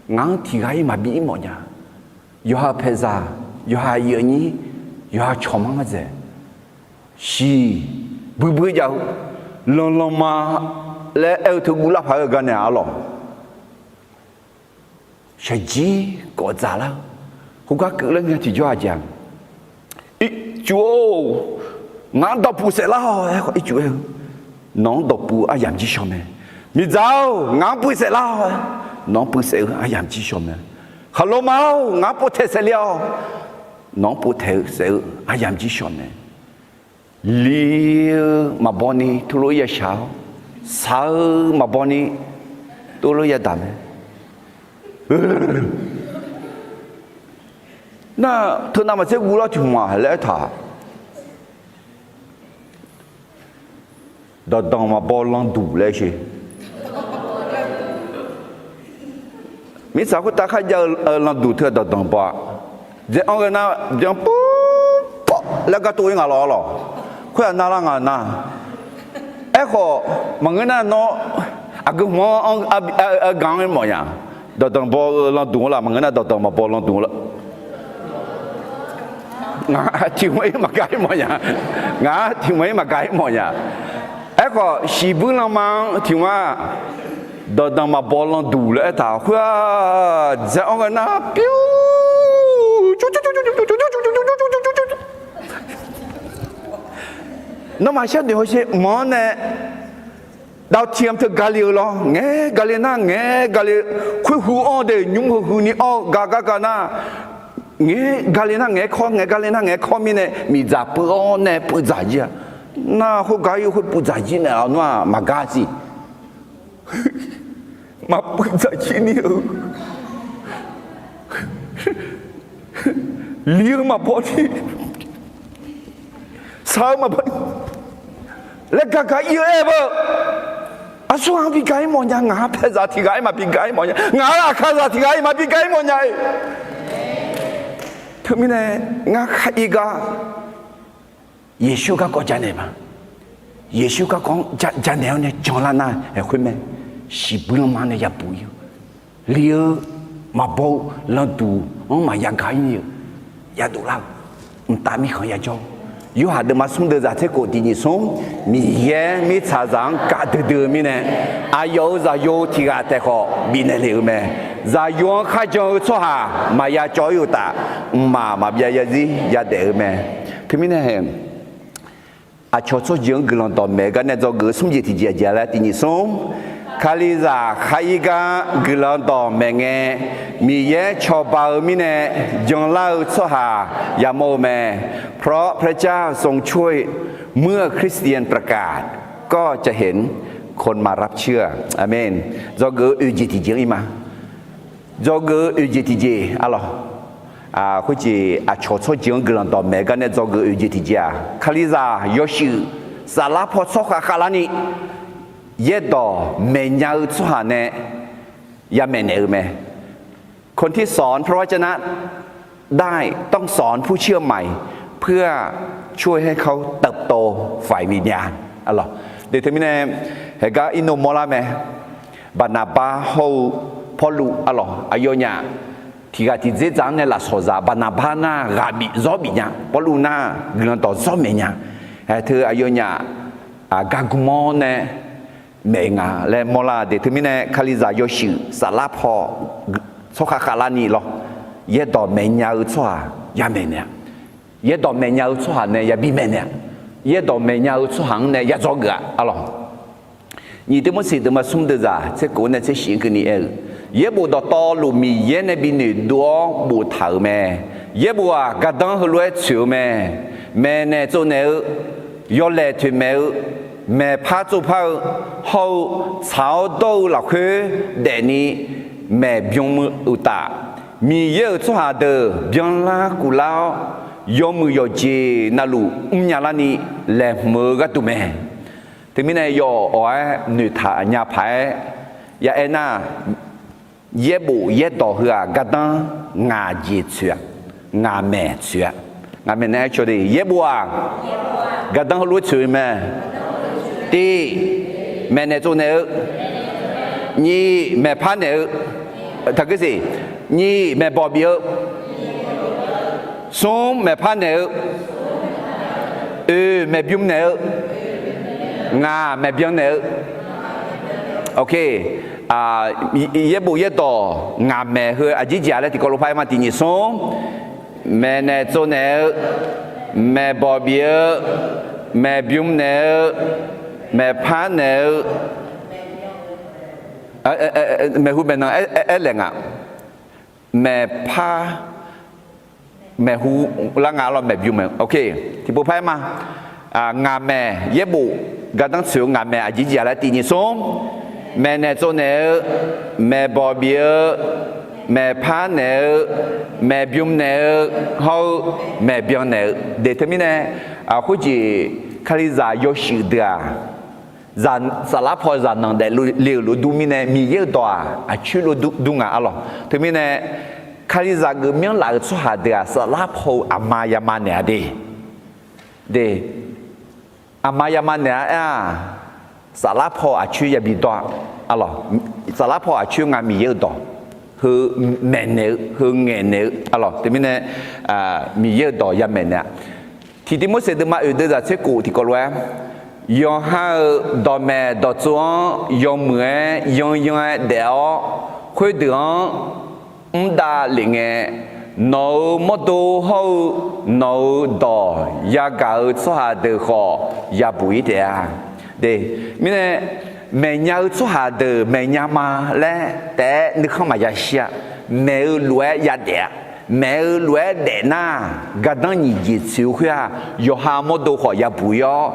Ngaq-anr tiq ghaq-ir maqbi ir mawf nya. Yawqha paeqzaq, yawqha aqyuif aqnyir, yawqha cawq manr ngar dzaeq. Shiq buibui jav-eu lanlanma laer aer-eu teuguv lar paq-aer-eu gar nae arlawq, shaqjir kawf dzaqlar-eu khoergar keuvlar ngae tiqjawr-aq jeq-a, Ircuf-or, ngaq-anr dawqpuq saef lar-awq. Aerkhawf ircuf aer-eu, nawq-anr dawqpuq aryamq jir shaw mae. Miqdzaq-or, ngaq-anr puiv saef lar-awq. Nawq-anr puiv saef-eu aryamq jir shaw mae. Khaqloma-or, ngaq-anr povtaeq saef le-awq. Nawq-anr povtaeq-eu saef-eu aryamq jir shaw mae. Li-eu maqbaw ni teulof-aer ya shaq-awr, shaq-eu maqbaw ni teulof-aer yadaq mae. Nar teunav maqtser guvlar tiq hmq-aq laer aertaq, dawqdanq maqbaw landuq laer sher. Mirtsaq khoertav kharjav-eu landuq teu-aq dawqdanq baw-a. Dzaeq-anr ghae nar byan pov pov laer gar tov-ir nga lawr lawq. Khoer-aq narlar nga nar. Aerkhawf maqngeur nar nawr aqgeu hmq-anr gaq-anr ir mawf nya. Dawqdanq baw-eu landuq-anr laf maqngeur nar dawqdanq maqbaw landuq-anr laf. Ngaq tiq hmq-ir maqgaq-ir mawf nya. Ngaq tiq hmq-ir maqgaq-ir mawf nya. Aerkhawf shiqbuir lanma-anr tiq hmq-aq, dawqdanq maqbaw landuq laer aertaq khoer-aq, dzaeq-anr ghae nar pyeuf. Nawmaf sharnoeq hawsher mq-anr nae ดาวเทียม teu gale-eu lawr, ngaeq-aer gale nar ngaeq-aer gale, khoer hu-anr deuq nymr heu huini anr-eu gar gar gar nar, ngaeq-aer gale nar ngaeq-aer kawr, ngaeq gale nar ngaeq-aer kawr mirnae miqdzaq puiv-awr nae puiv dzaq jir-a. Nar khoergar ir khoer puiv dzaq jir naeq-awr nar-aq maqgar siq. Maqpuiv dzaq jir ni-eu li-eu maqbaw ni, shaq-eu maqbaw ni laer gaq gaq ir-eu aer-eu beu. Aqsur ghaq-anr bi gaq-ir mawf nya, ngaq-anr paeqzaq tiq ghaq-ir maqbi gaq-ir mawf nya, ngaq-anr aqkazaq tiq ghaq-ir maqbi gaq-ir mawf nya-e. Teumirnae ngar khar ir gar Yeqsur garkawv janaeq ma. Yeqsur garkawv-anr janaeq-awr nae janlar nar-aer khoer mae. Shiqbuir lanma nae yabuq ir-eu, li-eu maqbaw-eu landuq-anr maqya gaq ir ni-eu yadov lar-eu, mqtav mirkhanq yajawr. Yorhaq deuvma smr deuvzaq tser khof tiq nyiq smr, Miqyaer mirtsaqzaq-anr gaq duidui-eu mirnae, aqyawf-euq zaqyo tiq ghaq taef khawf bifnaeq lef-eu mae. Zaqyo-anr kharjan-eu tsawrhaq maqya cawv ir-eu uqtaf, mqmaq maqbyav yarzir yadaef-eu mae. Teumirnae, aqcawq tsawrjeuq-anr guiqlanq dawqmaeq gar nae dzawgeuf-eu smr jeq tiqjeq aqjeq laer tiq nyiq smr, Kalizaq khar ir gar guiqlanq dawqmaeq ngae, Miqyaer cawba-eu mirnae janlar-eu tsawrhaq yamawr-eu mae. เพราะพระเจ้าทรงช่วย เมื่อคริสเตียนประกาศ ก็จะเห็นคนมารับเชื่อ Aqmeq. Dzawgeuf-eu oeq jeq tiqjeq-anr ir ma. Dzawgeuf-eu oeq jeq tiqjeq arlawq. Khoerjeq aqcawq tsawrjeuq-anr guiqlanq dawqmaeq gar nae dzawgeuf-eu oeq jeq tiqjeq-aq, Kalizaq yawshuif saflar paw tsawrkhav khavlarni yaerdawq maeqnya-eu tsawrhaq nae yamaeq naeq-eu mae. คนที่สอนพระวจนะได้ต้องสอนผู้เชื่อใหม่ เพื่อช่วยให้เขาเติบโตฝ่ายวิญญาณ arlawq. Deuq teumirnae, haegar irnov mawrlar mae. Baqnaqbar hawr-eu Pawrluv arlawq, aqyawfnyaf tiqghaq tiqdzer dzaq-anr nae lafsawq zaq Baqnaqbar nar ghaq bif zawr bif nya, Pawrluv nar guiqlanq dawq zawr maeq nya. Ae, teu aqyawfnyaf gargmr-awr nae maeq nga laer mawrlar de. Teumirnae Kalizaq yawshuif saflar paw tsawrkhav khavlarni lawr, yaerdawq maeqnya-eu tsawrhaq yamaeq naeq-a. Yaerdawq maeqnya-eu tsawrhaq nae yabi maeqnaeq-a. Yaerdawq maeqnya-eu tsawrhaq-anr nae yadzawr geuf-a arlawq. Nyiq Tivmorseq deuvma smr deuvzaq tser kof-anr nae tser shif-anr keuvni aer-eu, yaerbof dawqtawvluf Miqyaer nae bi noeqdov-awr boftaq-euq mae. Yaerbof-aq, gardanr heulof-aer tsoeq-eu mae. Maeqnaeq tsovnaeq-eu, yawlaeq toeqmaeq-eu, maeqpar tsovpar-eu, hawr-eu tsaq-awr dawr-eu lafkhoer daefni maeqbym-eu uqtaf, Miqyaer-euq tsawrhaq deuq byanlar kuvlar-awr, yawmuiq yawqjeq navluf mrnya larni laeqhmq-eu gharduq mae. Teumirnae yawawq-aer noeqtaq nya paq-aer ya aer nar, yaerbof yaerdawq heu-aq, gardanr ngaq jeq tsoeq-a, ngaq maeq tsoeq-a. Ngaq maeq nae aer caw de, yaerbof-aq, gardanr heulof-aer tsoeq-eu mae. Tiq, maeqnaeq tsovnaeq-eu. Nyiq, maeqpar naeq-eu. Taqgeur siq. Nyiq, maeqbawq bif-eu. Smr, maeqpar naeq-eu. Oeq, maeqbym naeq-eu. Ngaq, maeqbyan naeq-eu. Ok. Yaerbof yaerdawq ngaq maeq heu aqjeq jeq-a laer tiqkawv lof par-aer ma. Tiq nyiq smr, maeqnaeq tsovnaeq-eu, maeqbawq bif-eu, maeqbym naeq-eu, maeqpar naeq-eu, maeqhu maeqnan aer laeq nga. Maeqpar, maeqhu lar nga lawr, maeqbym mae. Ok, tiqpov par-aer ma. Ngaq maeq, yaerbof gardanr tsoeq-eu ngaq maeq aqjeq jeq-a laer tiq nyiq smr, maeqnaeq tsovnaeq-eu, maeqbawq bif-eu, maeqpar naeq-eu, maeqbym naeq-eu, hawr-eu maeqbyan naeq-eu de. Teumirnae khoerjeq Kalizaq yawshuif deuq-aq, saflar paw zaqnanq daefle-euq lof dur mirnae Miqyaer-euq dawq-aq aqcoer lof dur nga arlawq. Teumirnae Kalizaq geuf myanrlaf-euq tsawrhaq deuq-aq saflar paw-eu aqma yama naeq-a de. De, aqma yama naeq-a aer-aq, saflar paw aqcoer yabi dawr-a arlawq. Saflar paw aqcoer nga Miqyaer-euq dawq heu maeqnaeq-eu, heu ngaeqnaeq-eu arlawq. Teumirnae Miqyaer-euq dawq yamaeq naeq-a. Tiq Tivmorseq deuvma oeq deuvzaq tser kof tiqkawv lof-aer, yawqha-euq dawqmaeq dawqtsov-anr yawmuiq-aer yanyan-aer daef-awr, khoerdeuq-anr mr davlef ngae, nawq-euq mawrdo hawr-eu nawq-euq dawq yagaq-eu tsawrhaq deuq khawf yabuq-ir taef-a. De, mirnae maeqnya-eu tsawrhaq deuq maeqnya ma laer taef-aer nuikhanr maqya shir-a. Maeq-eu lof-aer yadaef-a. Maeq-eu lof-aer daef nar, gardanr nyiq jeq tsoeq-eu khoer-aq, yawqha mawrdo khawf yabuq-ir-awr,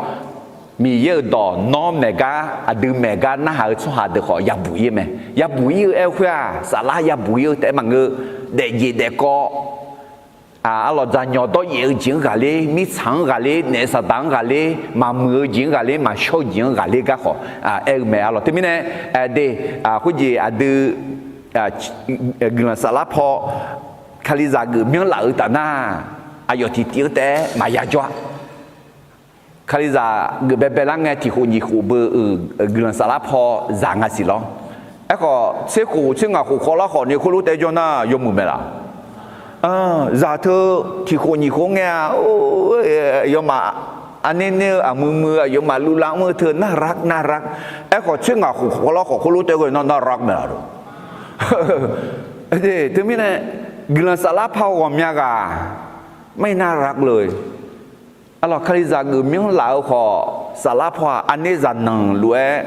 Miqyaer-euq dawq nawr maeq gar, aqdui maeq gar narhaq-eu tsawrhaq deuq khawf yabuq-ir-eu mae. Yabuq-ir-eu aer-eu khoer-aq, saflar yabuq-ir-eu taef-aer maqngeur, daefjeq daefkawv, arlawq, dzaqnyawq dawryaef-eu jeq-anr ghaqler, mirtsaq-anr ghaqler, naef saqdaq-anr ghaqler, maqmuiq-eu jeq-anr ghaqler, maqshawr-eu jeq-anr ghaqler gar khawf aer-eu mae arlawq. Teumirnae, de, khoerjeq aqdui guiqlanq saflar paw Kalizaq geuf myanrlaf-eu taf nar, aqyawf tiqtiv-anr taef-aer maqya jawr-a. Kalizaq geuf baebae lar ngae tiq khof nyiq khof beu-euq guiqlanq saflar paw zaq nga siq lawr. Aerkhawf tser khof tser ngaq khof khawvlar khawf ni khoerlof taef-aer jawr nar yawmuiq mae laf? Zaq teu tiq khof nyiq khof ngae-a, aqyawfmaf aqner ner-eu aqmuiq muiq-eu aqyawfmaf luvlav mr-eu teu nar rar nar rar. Aerkhawf tser ngaq khof khawvlar khawf khoerlof taef-aer ghae nar nar rar mae laf. Teumirnae guiqlanq saflar paw ghawqmya ghaq mar-ir nar rar le. Arlawq, Kalizaq geuf myanrlaf-eu khawf saflar paw-aq aqner zaqnanq lof-aer,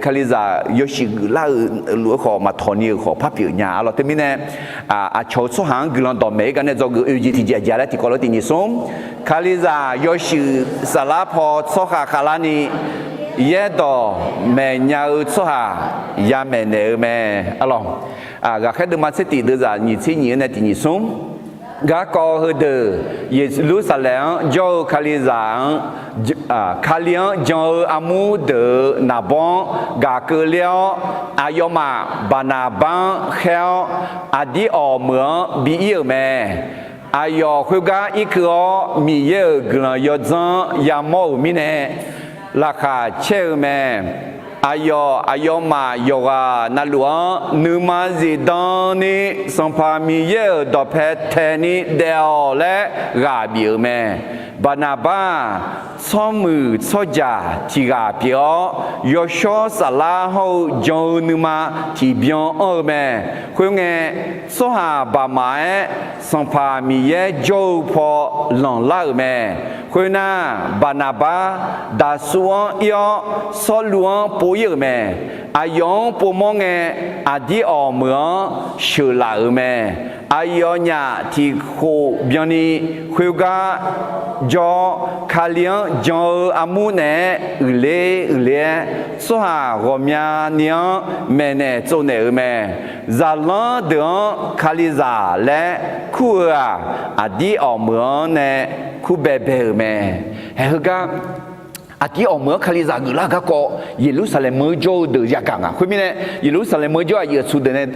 Kalizaq yawshuif geuflar-euq lof-aer khawf maqtawq ni-euq khawf par pyeuf nya. Arlawq, teumirnae aqcawq-eu tsawrhaq-anr guiqlanq dawqmaeq-ir gar nae dzawgeuf oe jeq tiqjeq aqjeq laer tiqkawv lof tiq nyiq smr, Kalizaq yawshuif saflar paw tsawrkhav khavlarni yaerdawq maeqnya-eu tsawrhaq yamaeq naeq-eu mae. Arlawq, ghaqkhaer deuvma tser tif deuvzaq nyiq tser nyiq-anr nae tiq nyiq smr, garkawv heudeuq Yeqlursaqlaeq-anr jawr-eu Kalizaq-anr, Kali-anr jan-eu armur deuq-euq naqbawr-anr gaq keuvler-awr, aqyawfmaf Baqnaqbar-anr khaer-awr, Aqdirawq meuq-anr bi ir-euq mae. Aqyawf khoergar irkeuv-awr, Miqyaer-euq guiqlanq yawdzanr yamawr-euq mirnae, laqkhaq caer-eu mae. Aqyawf aqyawfmaf yawqghaq navluf-anr nuima zifdan ni Sanqpaq Miqyaer-euq dawqpae tae ni daef-awq laer ghaq bif-euq mae. Baqnaqbar-aq, tsawrmuiq tsawrjaq tiq ghaq pyeuf-awr, yawshawr saflar hawr-eu jan-eu nuima tiqbyan anr-eu mae. Khoerngae, tsawrhaq baqmaf-aer Sanqpaq Miqyaer jawr-eu paw lanqlar-euq mae. Khoernar, Baqnaqbar, Daqsur-anr ir-awr, Sawrluv-anr pov ir-euq mae. Aqyawf-anr povmawr ngae, Aqdir Awqmeuq-anr sheuqlaf-euq mae. Aqyawfnyaf tiq khof byanni khoergar jawr-awr, Kali-anr jan-eu armur naeq-aer uiqler uiqler-aer, tsawrhaq ghawqmyani-anr maeqnaeq tsovnaeq-euq mae. Zaqlanr deuq-anr Kalizaq laer kur-eu-aq, Aqdir Awqmeuq-anr nae kur baebae-euq mae. Haeq heugar, Aqdir Awqmeuq-anr Kalizaq geuflar-eu garkawv, Yeqlursaqlaeq meuq-eu jawr-eu deuq yagaq nga. Khoermirnae, Yeqlursaqlaeq meuq-eu jawr-eu aqyuif aqtsu deuq nae,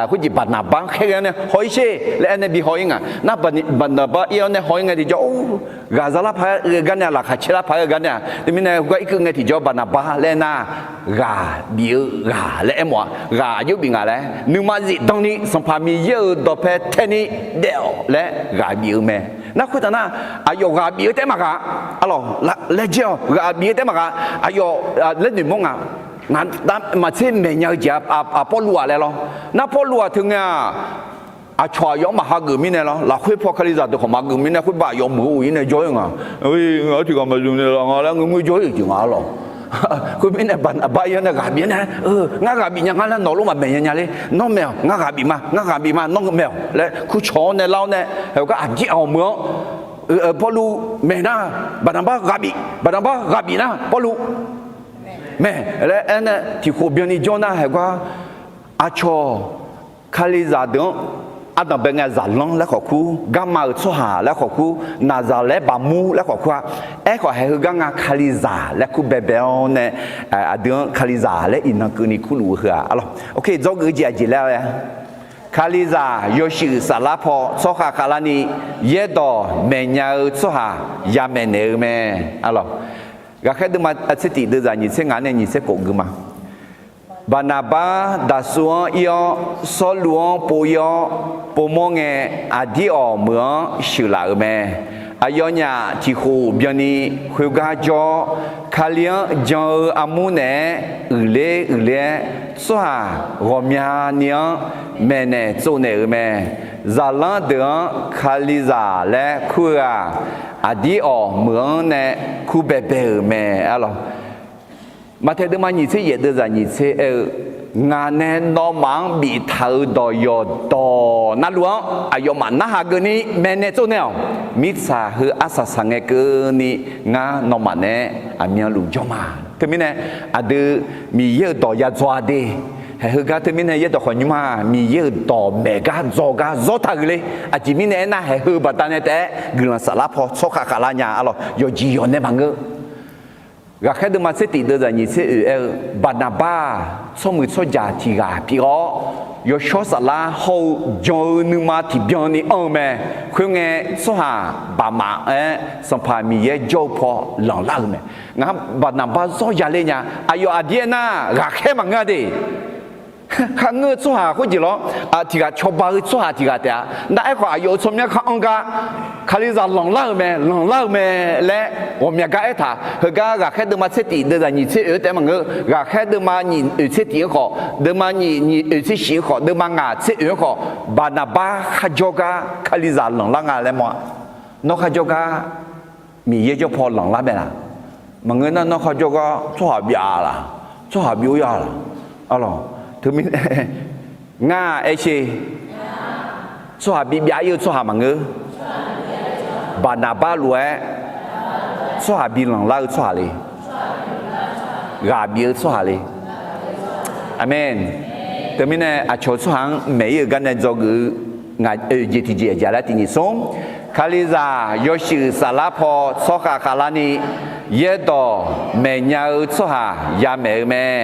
khoerjeq Baqnaqbar-anr khaer ghae-awr nae haw-ir sher laer aernae bi haw-ir nga. Nar, Baqnaqbar ir-awr nae haw-ir ngae tiqjawr, or, ghaqzaq lar paq-aer oe-eu gar nae-aq, laqkhaq caer lar paq-aer oe-eu gar nae-aq, teumirnae heugar irkeuv ngae tiqjawr Baqnaqbar laer nar, ghaq bif-eu ghaq laer aermawf-a. Ghaq aqjox bif nga laer, nuima zifdan ni Sanqpaq Miqyaer-euq dawqpae tae ni daef-awq laer ghaq bif-eu mae. Nar khoertav nar, aqyawf ghaq bif-eu taef maqghaq, arlawq, laer jaer-awq, ghaq bif-eu taef maqghaq, aqyawf laer noeqmawr nga. Ngaq maqtser maeqnya-eu jeq-a, Pawrluv-aq laer lawr. Nar Pawrluv-aq teu ngae-aq, aqcawq aqyawf-anr maqhageuf mirnae lawr, lafkhoer paw Kalizaq deuq khawf maqgeuf mirnae, khoerbar aqyawf meuq-eu ir nae jawr-ir nga. Ngaq-anr tiqghaq maqzmq naeqlaf nga laer ngeur ngeur jawr-ir-euq jeq nga arlawq. Khoermirnae Baqnaqbar ir-awr nae ghaq bif-awr nae, ngar ghaq bif nya ngar laer nawq lof maqmaeq nya nya le. Nawr maeq-awq, ngar ghaq bif ma, ngar ghaq bif ma, nawr maeq-awq laer kurcawq-awr nae lar-awr nae, haeq gar Aqdir Awqmeuq-anr Pawrluv maeq nar, Baqnaqbar ghaq bif, Baqnaqbar ghaq bif nar Pawrluv maeq laer aernae tiq khof byanni jawr nar, haeq gar aqcawq Kalizaq deuq-anr ardanq bae ngae, Zaqlanr laer khawf kur, garma-euq tsawrhaq laer khawf kur, Naqzaqlaer baqmur laer khawf kur-a. Aerkhawf haeq heugar nga Kalizaq laer kur baebae-awr nae, aqdui-anr Kalizaq laer iqnan keuvni kurluf-eu heu-aq, arlawq, ok, dzawgeuf-eu jeq aqjeq laer-a. Kalizaq yawshuif saflar paw tsawrkhav khavlarni, yaerdawq maeqnya-eu tsawrhaq yamaeq naeq-eu mae, arlawq. Ghaqkhaer deuvma tser tiq deuvzaq nyiq tser ngaq nae nyiq tser khof gui ma. Baqnaqbar Daqsur-anr ir-awr, Sawrluv-anr pov ir-awr, povmawr ngae, Aqdir Awqmeuq-anr sheuqlaf-euq mae. Aqyawfnyaf tiq khof byanni khoergar jawr-awr, Kali-anr jan-eu armur naeq-aer uiqler uiqler-aer, tsawrhaq ghawqmyani-anr maeqnaeq tsovnaeq-euq mae. Zaqlanr deuq-anr Kalizaq laer kur-eu-aq, Aqdir Awqmeuq-anr nae kur baebae-euq mae, arlawq. Maqtaeq deuvma nyiq tser yaef deuvzaq nyiq tser aer-eu, ngaq nae nawmaf-anr biftaq-euq dawq yawqdawq navluf-anr aqyawfmaf narhaq geufni maeqnaeq tsovnaeq-awq. Mirtsaq heu arsaq saq ngae keuvni ngar nawmaf nae aqmyanluf jawr ma. Teumirnae aqdui Miqyaer-euq dawq ya dzaw-a de. Haeq heugar teumirnae yaerdawq khawf nymr-a, Miqyaer-euq dawq maeq gar dzaw gar zawr taq-euq le. Aqjeq mirnae aernar, haeq heu baqdanae taef-aer guiqlanq saflar paw tsawrkhav khavlar nya, arlawq, yawqjeq yawq nae maqngeur. Ghaqkhaer deuvma tser tiq deuvzaq nyiq tser oeq aer-eu, Baqnaqbar-aq, tsawrmuiq tsawrjaq tiq ghaq pyeuf-awr, yawshawr saflar hawr-eu jan-eu nuima tiqbyan ni anr-eu mae. Khoerngae, tsawrhaq baqmaf-aer Sanqpaq Miqyaer jawr-eu paw lanqlar-euq mae. Ngar Baqnaqbar zawr ya ler nya. Aqyawf aqdir aernar, ghaqkhaer maqngeur-a de. Kharngeur-eu tsawrhaq khoerjeq lawr, tiq ghaq cawba-eu tsawrhaq tiq ghaq taef-a. Nar aerkhawf, aqyawf-euq tsawrmyanr khar'anr gar Kalizaq lanqlar-euq mae, lanqlar-eu mae laer ghawqmya gar aertaq. Heugar ghaqkhaer deuvma tser tiq deuvzaq nyiq tser oeq-aer taef maqngeur. Ghaqkhaer deuvma nyiq oeq tser tiq-anr khawf, deuvma nyiq nyiq oeq tser shif-anr khawf, deuvma ngaq tser oeq-anr khawf, Baqnaqbar kharjawr gar Kalizaq lanqlar nga laer mawr-a. Nawr kharjawr gar Miqyaer jawr paw lanqlar mae laq? Maqngeur nar, nawr kharjawr gar tsawrhaq byav laq? Tsawrhaq byov ya laq? Arlawq, teumirnae ngar aer sher. Tsawrhaq bibyav ir-eu tsawrhaq maqngeur. Baqnaqbar lof-aer tsawrhaq bi lanqlar-eu tsawrhaq le. Ghaq bif-eu tsawrhaq le. Aqmeq. Teumirnae aqcawq tsawrhaq-anr maeq ir-euq gar nae dzawgeuf-eu ngaq oeq jeq tiqjeq aqjeq laer tiq nyiq smr. Kalizaq yawshuif saflar paw tsawrkhav khavlarni, yaerdawq maeqnya-eu tsawrhaq yamaeq-eu mae.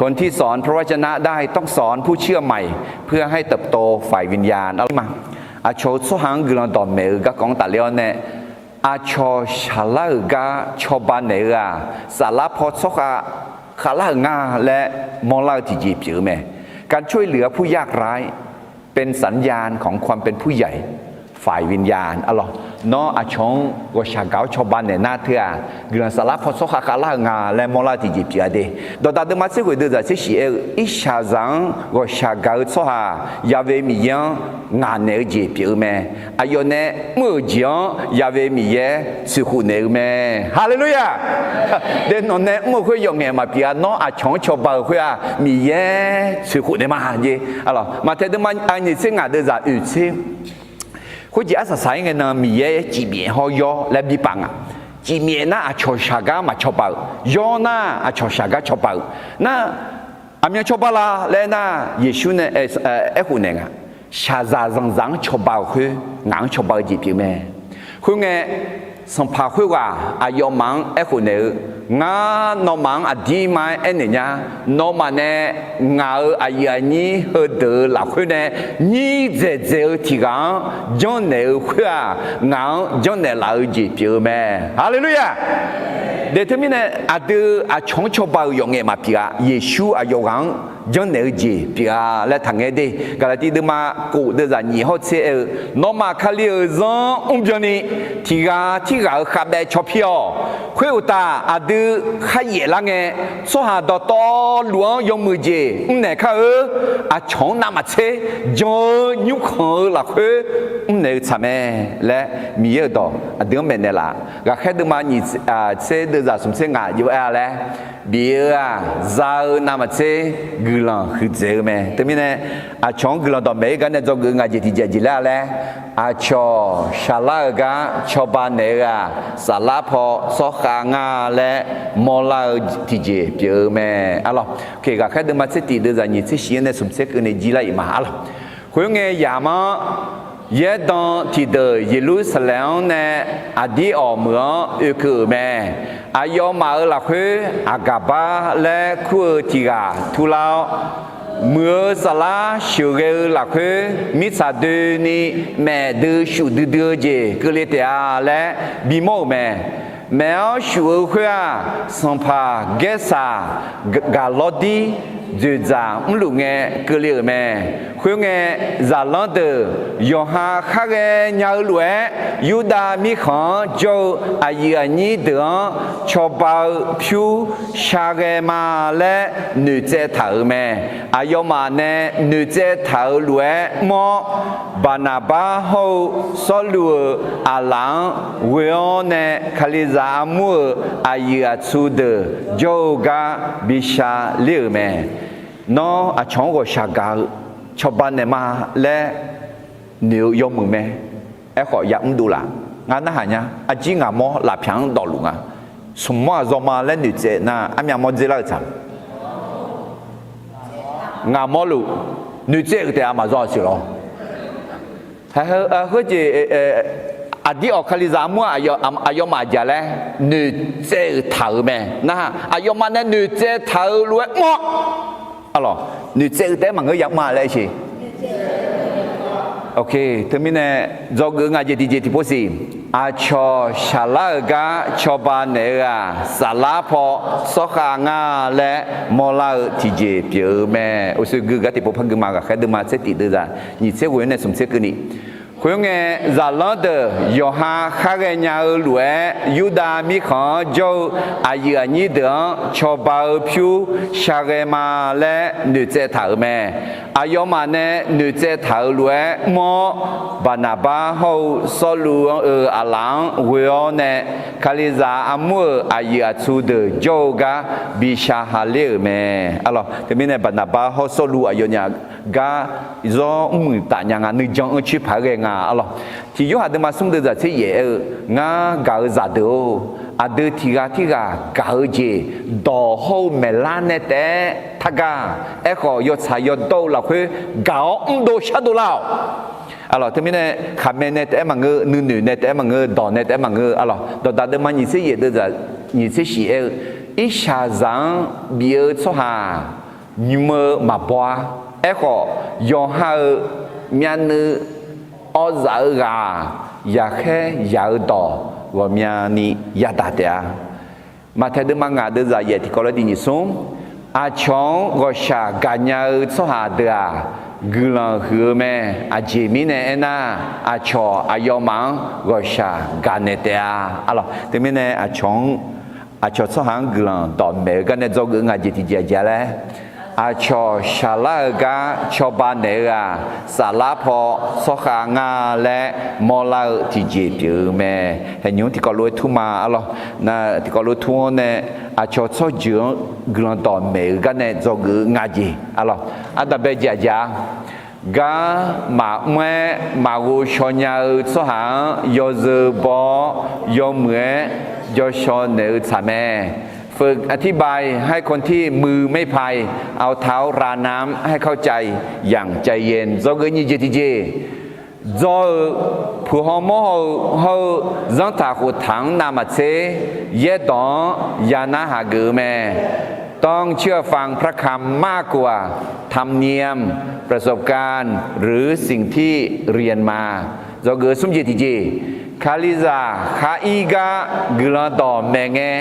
คนที่สอนพระวจนะได้ต้องสอนผู้เชื่อใหม่ เพื่อให้เติบโตฝ่ายวิญญาณ Aqcawq-eu tsawrhaq-anr guiqlanq dawqmaeq-eu garkawv-anr tafler-awr nae, aqcawq shaqlar-euq gar cawba naeq-eu-aq, saflar paw tsawrkhav khavlar-euq nga laer mawrlar-eu tiqjeq pyeuf-eu mae. การช่วยเหลือผู้ยากไร้ เป็นสัญญาณของความเป็นผู้ใหญ่ฝ่ายวิญญาณ arlawq. Nawr aqcawq-anr ghawqshaq gaq-awr cawba naeq nar teu-aq, guiqlanq saflar paw tsawrkhav khavlar-euq nga laer mawrlar-eu tiqjeq pyeuf-a de. Dawqdaq deuvma tser ghoeq deuvzaq tser shif aer-eu, irsaqzaq-anr ghawqshaq gaq-eu tsawrhaq Ya've Miqyaer-anr ngaq naeq-eu jeq pyeuf-eu mae. Aqyawf nae mr-euq jeq-anr Ya've Miqyaer tsoeqkhof naeq-eu mae. Haleluya! De nawq nae mr-euq khoer yawfngaef maqpyeuf-a, nawr aqcawq-anr cawba-eu khoer-aq Miqyaer tsoeqkhof naeq ma jeq. Maqtaeq deuvma nyiq tser ngaq deuvzaq oeq tser khoerjeq arsaq saq-ir ngae nan Miqyaer cifmyaef hawr yawr laer bi paf nga. Cifmyaef nar aqcawq shaq gar maqcawba-euq, yawr nar aqcawq shaq gar cawba-euq. Nar aqmyan cawba la laer nar Yeqsur nae aerkhof naeq nga. Shaqzaq zanqzaq-anr cawba-euq khoer ngaq-anr cawba-eu jeq pyeuf mae. Khoerngae, sanqpaq khoerghaq aqyawfmaf-anr aerkhof naeq-eu, Ngar nawmaf-anr aqdirma-aer aernaeq nya. Nawmaf nae ngaq-euq aqyuif aqnyir heudeuq-euq lafkhoer nae nyir dzaeqdzaeq-eu tiq ghaq-anr janrnaeq-eu khoer-aq, ngaq-anr janrnaeq laf-eu jeq pyeuf-eu mae. Haleluya! De teumirnae aqdui aqcawq-anr cawba-euq yawfngaef maqpyeuf-a, Yeqsur aqyawf ghaq-anr janrnaeq-eu jeq pyeuf-a laer taqngaer de. Gaqlaqtiv deuvma kof deuvzaq nyiq hawr tser aer-eu, Nawmaf Kali-euq zanr mrbyanni tiq ghaq tirghaq-euq khavbaev caw pir-awq. Khoeruqtaf, aqdui kharyaef lar ngae, tsawrhaq dawqtawvluf-anr yawmuiq jeq mrnaeq kar-eu, aqcawq-anr navmaqtser jan-eu nymrkhanq-eu lafkhoer mrnaeq-eu tsaq mae laer Miqyaer-euq dawq aqdui-anr maeqnaeq laf. Ghaqkhaer deuvma nyiq tser deuvzaq smq tser ngaq jov-aer-a laer, bif-eu-aq za-eu navmaqtser guiqlanq huiqdzaeq-eu mae. Teumirnae, aqcawq-anr guiqlanq dawqmaeq-ir gar nae dzawgeuf-eu ngaq jeq tiqjeq jeq laer-a laer, aqcawq shaqlar-euq gar cawba naeq-eu-aq, saflar paw tsawrkhav nga laer mawrlar-eu tiqjeq pyeuf-eu mae. Arlawq, ghaqkhaer deuvma tser tif deuvzaq nyiq tser shif-anr nae smq tser keuvni jir lar-iq ma. Arlawq, khoerngae yamq-anr yaerdan tiqdeuq Yeqlursaqlaeq-anr nae Aqdir Awq meuq-anr oekeuv-euq mae. Aqyawfmaf-euq lafkhoer Aqgaqbar laer kur-eu tiq ghaq turlar-awr, muiq-eu saflar sheuqghae-eu lafkhoer mirtsaq doeni maef dui shuf duidui-eu jeq keuvle taef-a laer bimawr-euq mae. Maef-awr shuf-eu khoer-aq, sanqpaq Gaersaq Gaqlawrdir dzoeqdzaq mrluf ngae keuvle-euq mae. Khoerngae, zaqlanr deuq yawqha khar ghaenya-eu lof-aer, Yurdav mirkhanq-anr jawr-eu aqyuif aqnyir deuq-anr cawba-eu pyur shar ghae ma laer noeqtsaev taq-euq mae. Aqyawfmaf nae noeqtsaev taq-euq lof-aer mr-awr, Baqnaqbar hawr-eu Sawrluv-euq aqlaf-anr ghoe-awr nae Kalizaq armur-euq aqyuif aqtsu deuq jawr-eu gar bishar ler-euq mae. Nawr aqcawq-anr ghawqshaq gaq-eu cawba naeq ma laer noeq-eu yawmuiq mae. Aerkhawf yamr dovlaf. Ngar narhaq nya. Arjir ngaq mawr lafpyaq-anr dawfluf nga. Smq mawr-aq zawma laer noeqtsaev nar armyav mawr dzer lar-euq tsaq. Ngaq mawrluf noeqtsaev-euq taef-a maqzawr-a siq lawr. Hae heu, khoerjeq, Aqdir Awq Kalizaq armur-aq, aqyawfmaf aqjeq laer noeqtsaev-euq taq-euq mae. Narhaq aqyawfmaf nae noeqtsaev taq-euq lof-aer mr-awr, arlawq, noeqtsaev-eu taef-aer maqngeur yamr-a laer siq. Teumirnae dzawgeuf-eu ngaq jeq tiqjeq tiqpov siq. Aqcawq shaqlar-euq gar cawba naeq-eu-aq, saflar paw tsawrkhav nga laer mawrlar-eu tiqjeq pyeuf-eu mae. Uqshoe gui gar tiqpov par gui ma. Ghaqkhaer deuvma tser tif deuvzaq nyiq tser ghoe-anr nae smq tser keuvni. Khoerngae, zaqlanr deuq yawqha khar ghaenya-eu lof-aer, Yurdav mirkhanq-anr jawr-eu aqyuif aqnyir deuq-anr cawba-eu pyur shar ghae ma laer noeqtsaev taq-euq mae. Aqyawfmaf nae noeqtsaev taq-euq lof-aer mr-awr, Baqnaqbar hawr-eu Sawrluv-euq aqlaf-anr ghoe-awr nae, Kalizaq armur-euq aqyuif aqtsu deuq jawr-eu gar bishar ha ler-euq mae. Arlawq, teumirnae Baqnaqbar hawr Sawrluv aqyawfnyaf gar zawr mrmuiq taf nya nga. Nuijan-anr coer paq-aer ghae nga. Arlawq, tiq Yorhaq deuvma smr deuvzaq tser yaef aer-eu, ngar gaq-eu zaqdeuq-or, aqdui tiq ghaq tirghaq gaq-eu jeq dawq hawr-eu maeqlar nae taef-aer targar. Aerkhawf, yawtsaq yawdawr-eu lafkhoer gaq-awr mrdov shardov lar-awq. Arlawq, teumirnae khaqmae nae taef-aer maqngeur, nuinoeq nae taef-aer maqngeur, dawq nae taef-aer maqngeur. Arlawq, dawqdaq deuvma nyiq tser yaef deuvzaq nyiq tser shif aer-eu, irshaqzaq-anr bif-eu tsawrhaq nymr-eu maqbaw-ar. Aerkhawf, yawqha-euq myavnuiv awrzaf-eu ghaq-aq, yaqkhaer yaq-eu dawq ghawqmyani yadaq taef-a. Maqtaeq deuvma ngaq deuvzaq yaef tiqkawv lof-aer diq nyiq smr. Aqcawq-anr ghawqshaq gaqnya-eu tsawrhaq deuq-aq, guiqlanq huiq-eu mae. Aqjeq mirnae aernar, aqcawq aqyawfmaf-anr ghawqshaq gaqnaeq taef-a. Arlawq, teumirnae aqcawq-anr, aqcawq tsawrhaq-anr guiqlanq dawqmaeq-eu garnae dzawgeuf-eu nga jeq tiqjeq aqjeq-a laer, aqcawq shaqlar-eu gar cawba naeq-eu-aq, saflar paw tsawrkhav nga laer mawrlar-eu tiqjeq pyeuf-eu mae. Haeqnymr tiqkawv lof-aer tur ma. Arlawq, nar tiqkawv lof-aer tur-awr nae, aqcawq tsawrjeuq-anr guiqlanq dawqmaeq-eu garnae dzawgeuf-eu nga jeq. Arlawq, ardanqbae jeq aqjeq-a. Gar maqmr-aer maqghov shaw nya-eu tsawrhaq-anr yawzeu baw-awr, yawmuiq-aer jawrshaw naeq-eu tsaq mae. ฝึกอธิบายให้คนที่มือไม่พาย เอาเท้ารดน้ำให้เข้าใจอย่างใจเย็น dzawgeuf nyiq jeq tiqjeq. Dzaw-eu, puq haw mawr haw-eu hawr-eu zanrtaq khoftaq-anr navmaqtser, yaerdawq-anr ya narhaq geuf-eu mae. ต้องเชื่อฟังพระคำมากกว่าธรรมเนียม ประสบการณ์ หรือสิ่งที่เรียนมา dzawgeuf smr jeq tiqjeq. Kalizaq khar ir gar guiqlanq dawqmaeq ngae,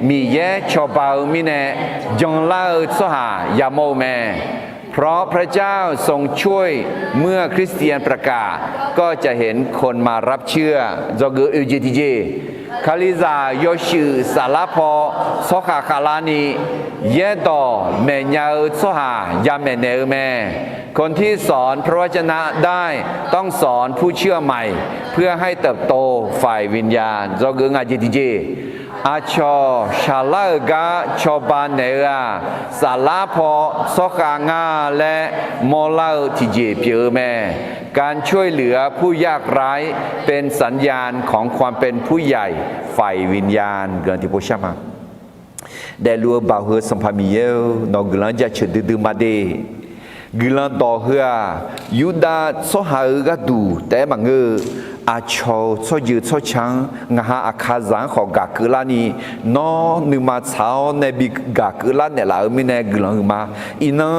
Miqyaer cawba-eu mirnae janlar-eu tsawrhaq yamawr-eu mae. เพราะพระเจ้าทรงช่วย เมื่อคริสเตียนประกาศ ก็จะเห็นคนมารับเชื่อ dzawgeuf oeq jeq tiqjeq. Kalizaq yawshuif saflar paw tsawrkhav khavlarni, yaerdawq maeqnya-eu tsawrhaq yamaeq naeq-eu mae. คนที่สอนพระวจนะได้ ต้องสอนผู้เชื่อใหม่ เพื่อให้เติบโตฝ่ายวิญญาณ dzawgeuf nga jeq tiqjeq. Aqcawq shaqlar-euq gar cawba naeq-eu-aq, saflar paw tsawrkhav nga laer mawrlar-eu tiqjeq pyeuf-eu mae. การช่วยเหลือผู้ยากไร้ เป็นสัญญาณของความเป็นผู้ใหญ่ฝ่ายวิญญาณ guiqlanq tiqpov shar ma. Daefluf-eu baoq heu Sanqpaq Miqyaer-or, nawq-eu guiqlanq-anr jaceuq duidui ma de. Guiqlanq dawq heu-aq, Yurdav tsawrhaq-eu gharduq taef-aer maqngeur-eu, aqcawq-eu tsawrjeuq tsawrca-anr ngaq ha Aqkaqzaq-anr khawf gaq keuvlarni, nawr nuima tsaq-awr nae bi gaq keuvlar naeqlaf-eu mirnae guiqlanq huiqma. Iqnan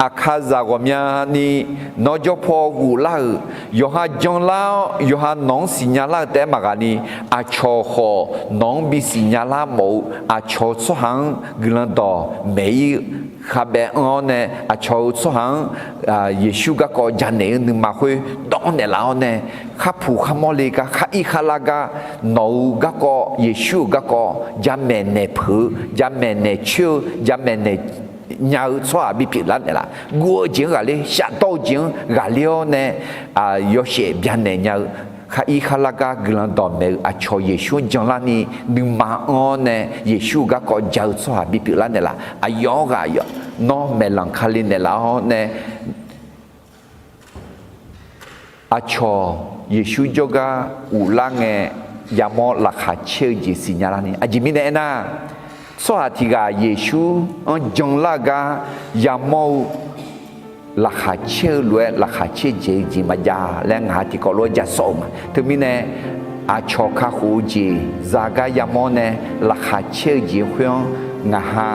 Aqkaqzaq ghawqmyani nawr jawr paw ghoflar-euq, yawqha janlar-awr yawqha nawq-anr siqnya lar-eu taef-aer maqghaqni, aqcawq khawf nawq-anr bi siqnya lar mawf-eu aqcawq-eu tsawrhaq-anr guiqlanq dawq maeq-ir-eu khabaef anr-awr nae, aqcawq-eu tsawrhaq-anr Yeqsur garkawv janaeq-eu nuima khoer dawv-anr naeqlaf-awr nae, kharpuq kharmawr le gar khar ir khar lar gar, nawq-eu garkawv Yeqsur-euq garkawv jamaeq naeq peuq-eu, jamaeq naeq coer-eu, jamaeq naeq nya-eu tsawrhaq bipyeuf lar naeqlaf, guv-eu jeq-anr ghaqler, shafdawr-eu jeq-anr ghaqler-awr nae, yawshaef byanaeq nya-eu, khar ir khar lar gar guiqlanq dawq maeq-eu aqcawq Yeqsur-anr janlarni nuima anr-awr nae, Yeqsur-euq garkawv ja-eu tsawrhaq bipyeuf lar naeqlaf, aqyawf-anr ghaq nawr maeqlanq kale naeqlaf-awr nae, aqcawq Yeqsur jawrgar ghoflar ngae yamawr laqkhaq caer-eu jeq siqnya larni. Aqjeq mirnae aernar, tsawrhaq tiq ghaq Yeqsur-anr janlar-eu gar yamawr-eu laqkhaq caer-eu lof-aer laqkhaq caer dzaeq-eu jeq maqjav laer ngaq ha tiqkawv lof-aer ja sawf-eu ma. Teumirnae aqcawq kakhof-eu jeq zagar yamawr nae laqkhaq caer-eu jeq khoer-anr ngaq ha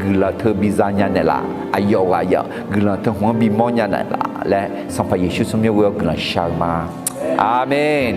guiqlanq teu biza nya naeqlaf, aqyawf ghaq yaf guiqlanq teu hmq-anr bimawr nya naeqlaf laer Sanqpaq Yeqsur tsawrmyanr ghoe-awr guiqlanq shar-eu ma. Aqmeq.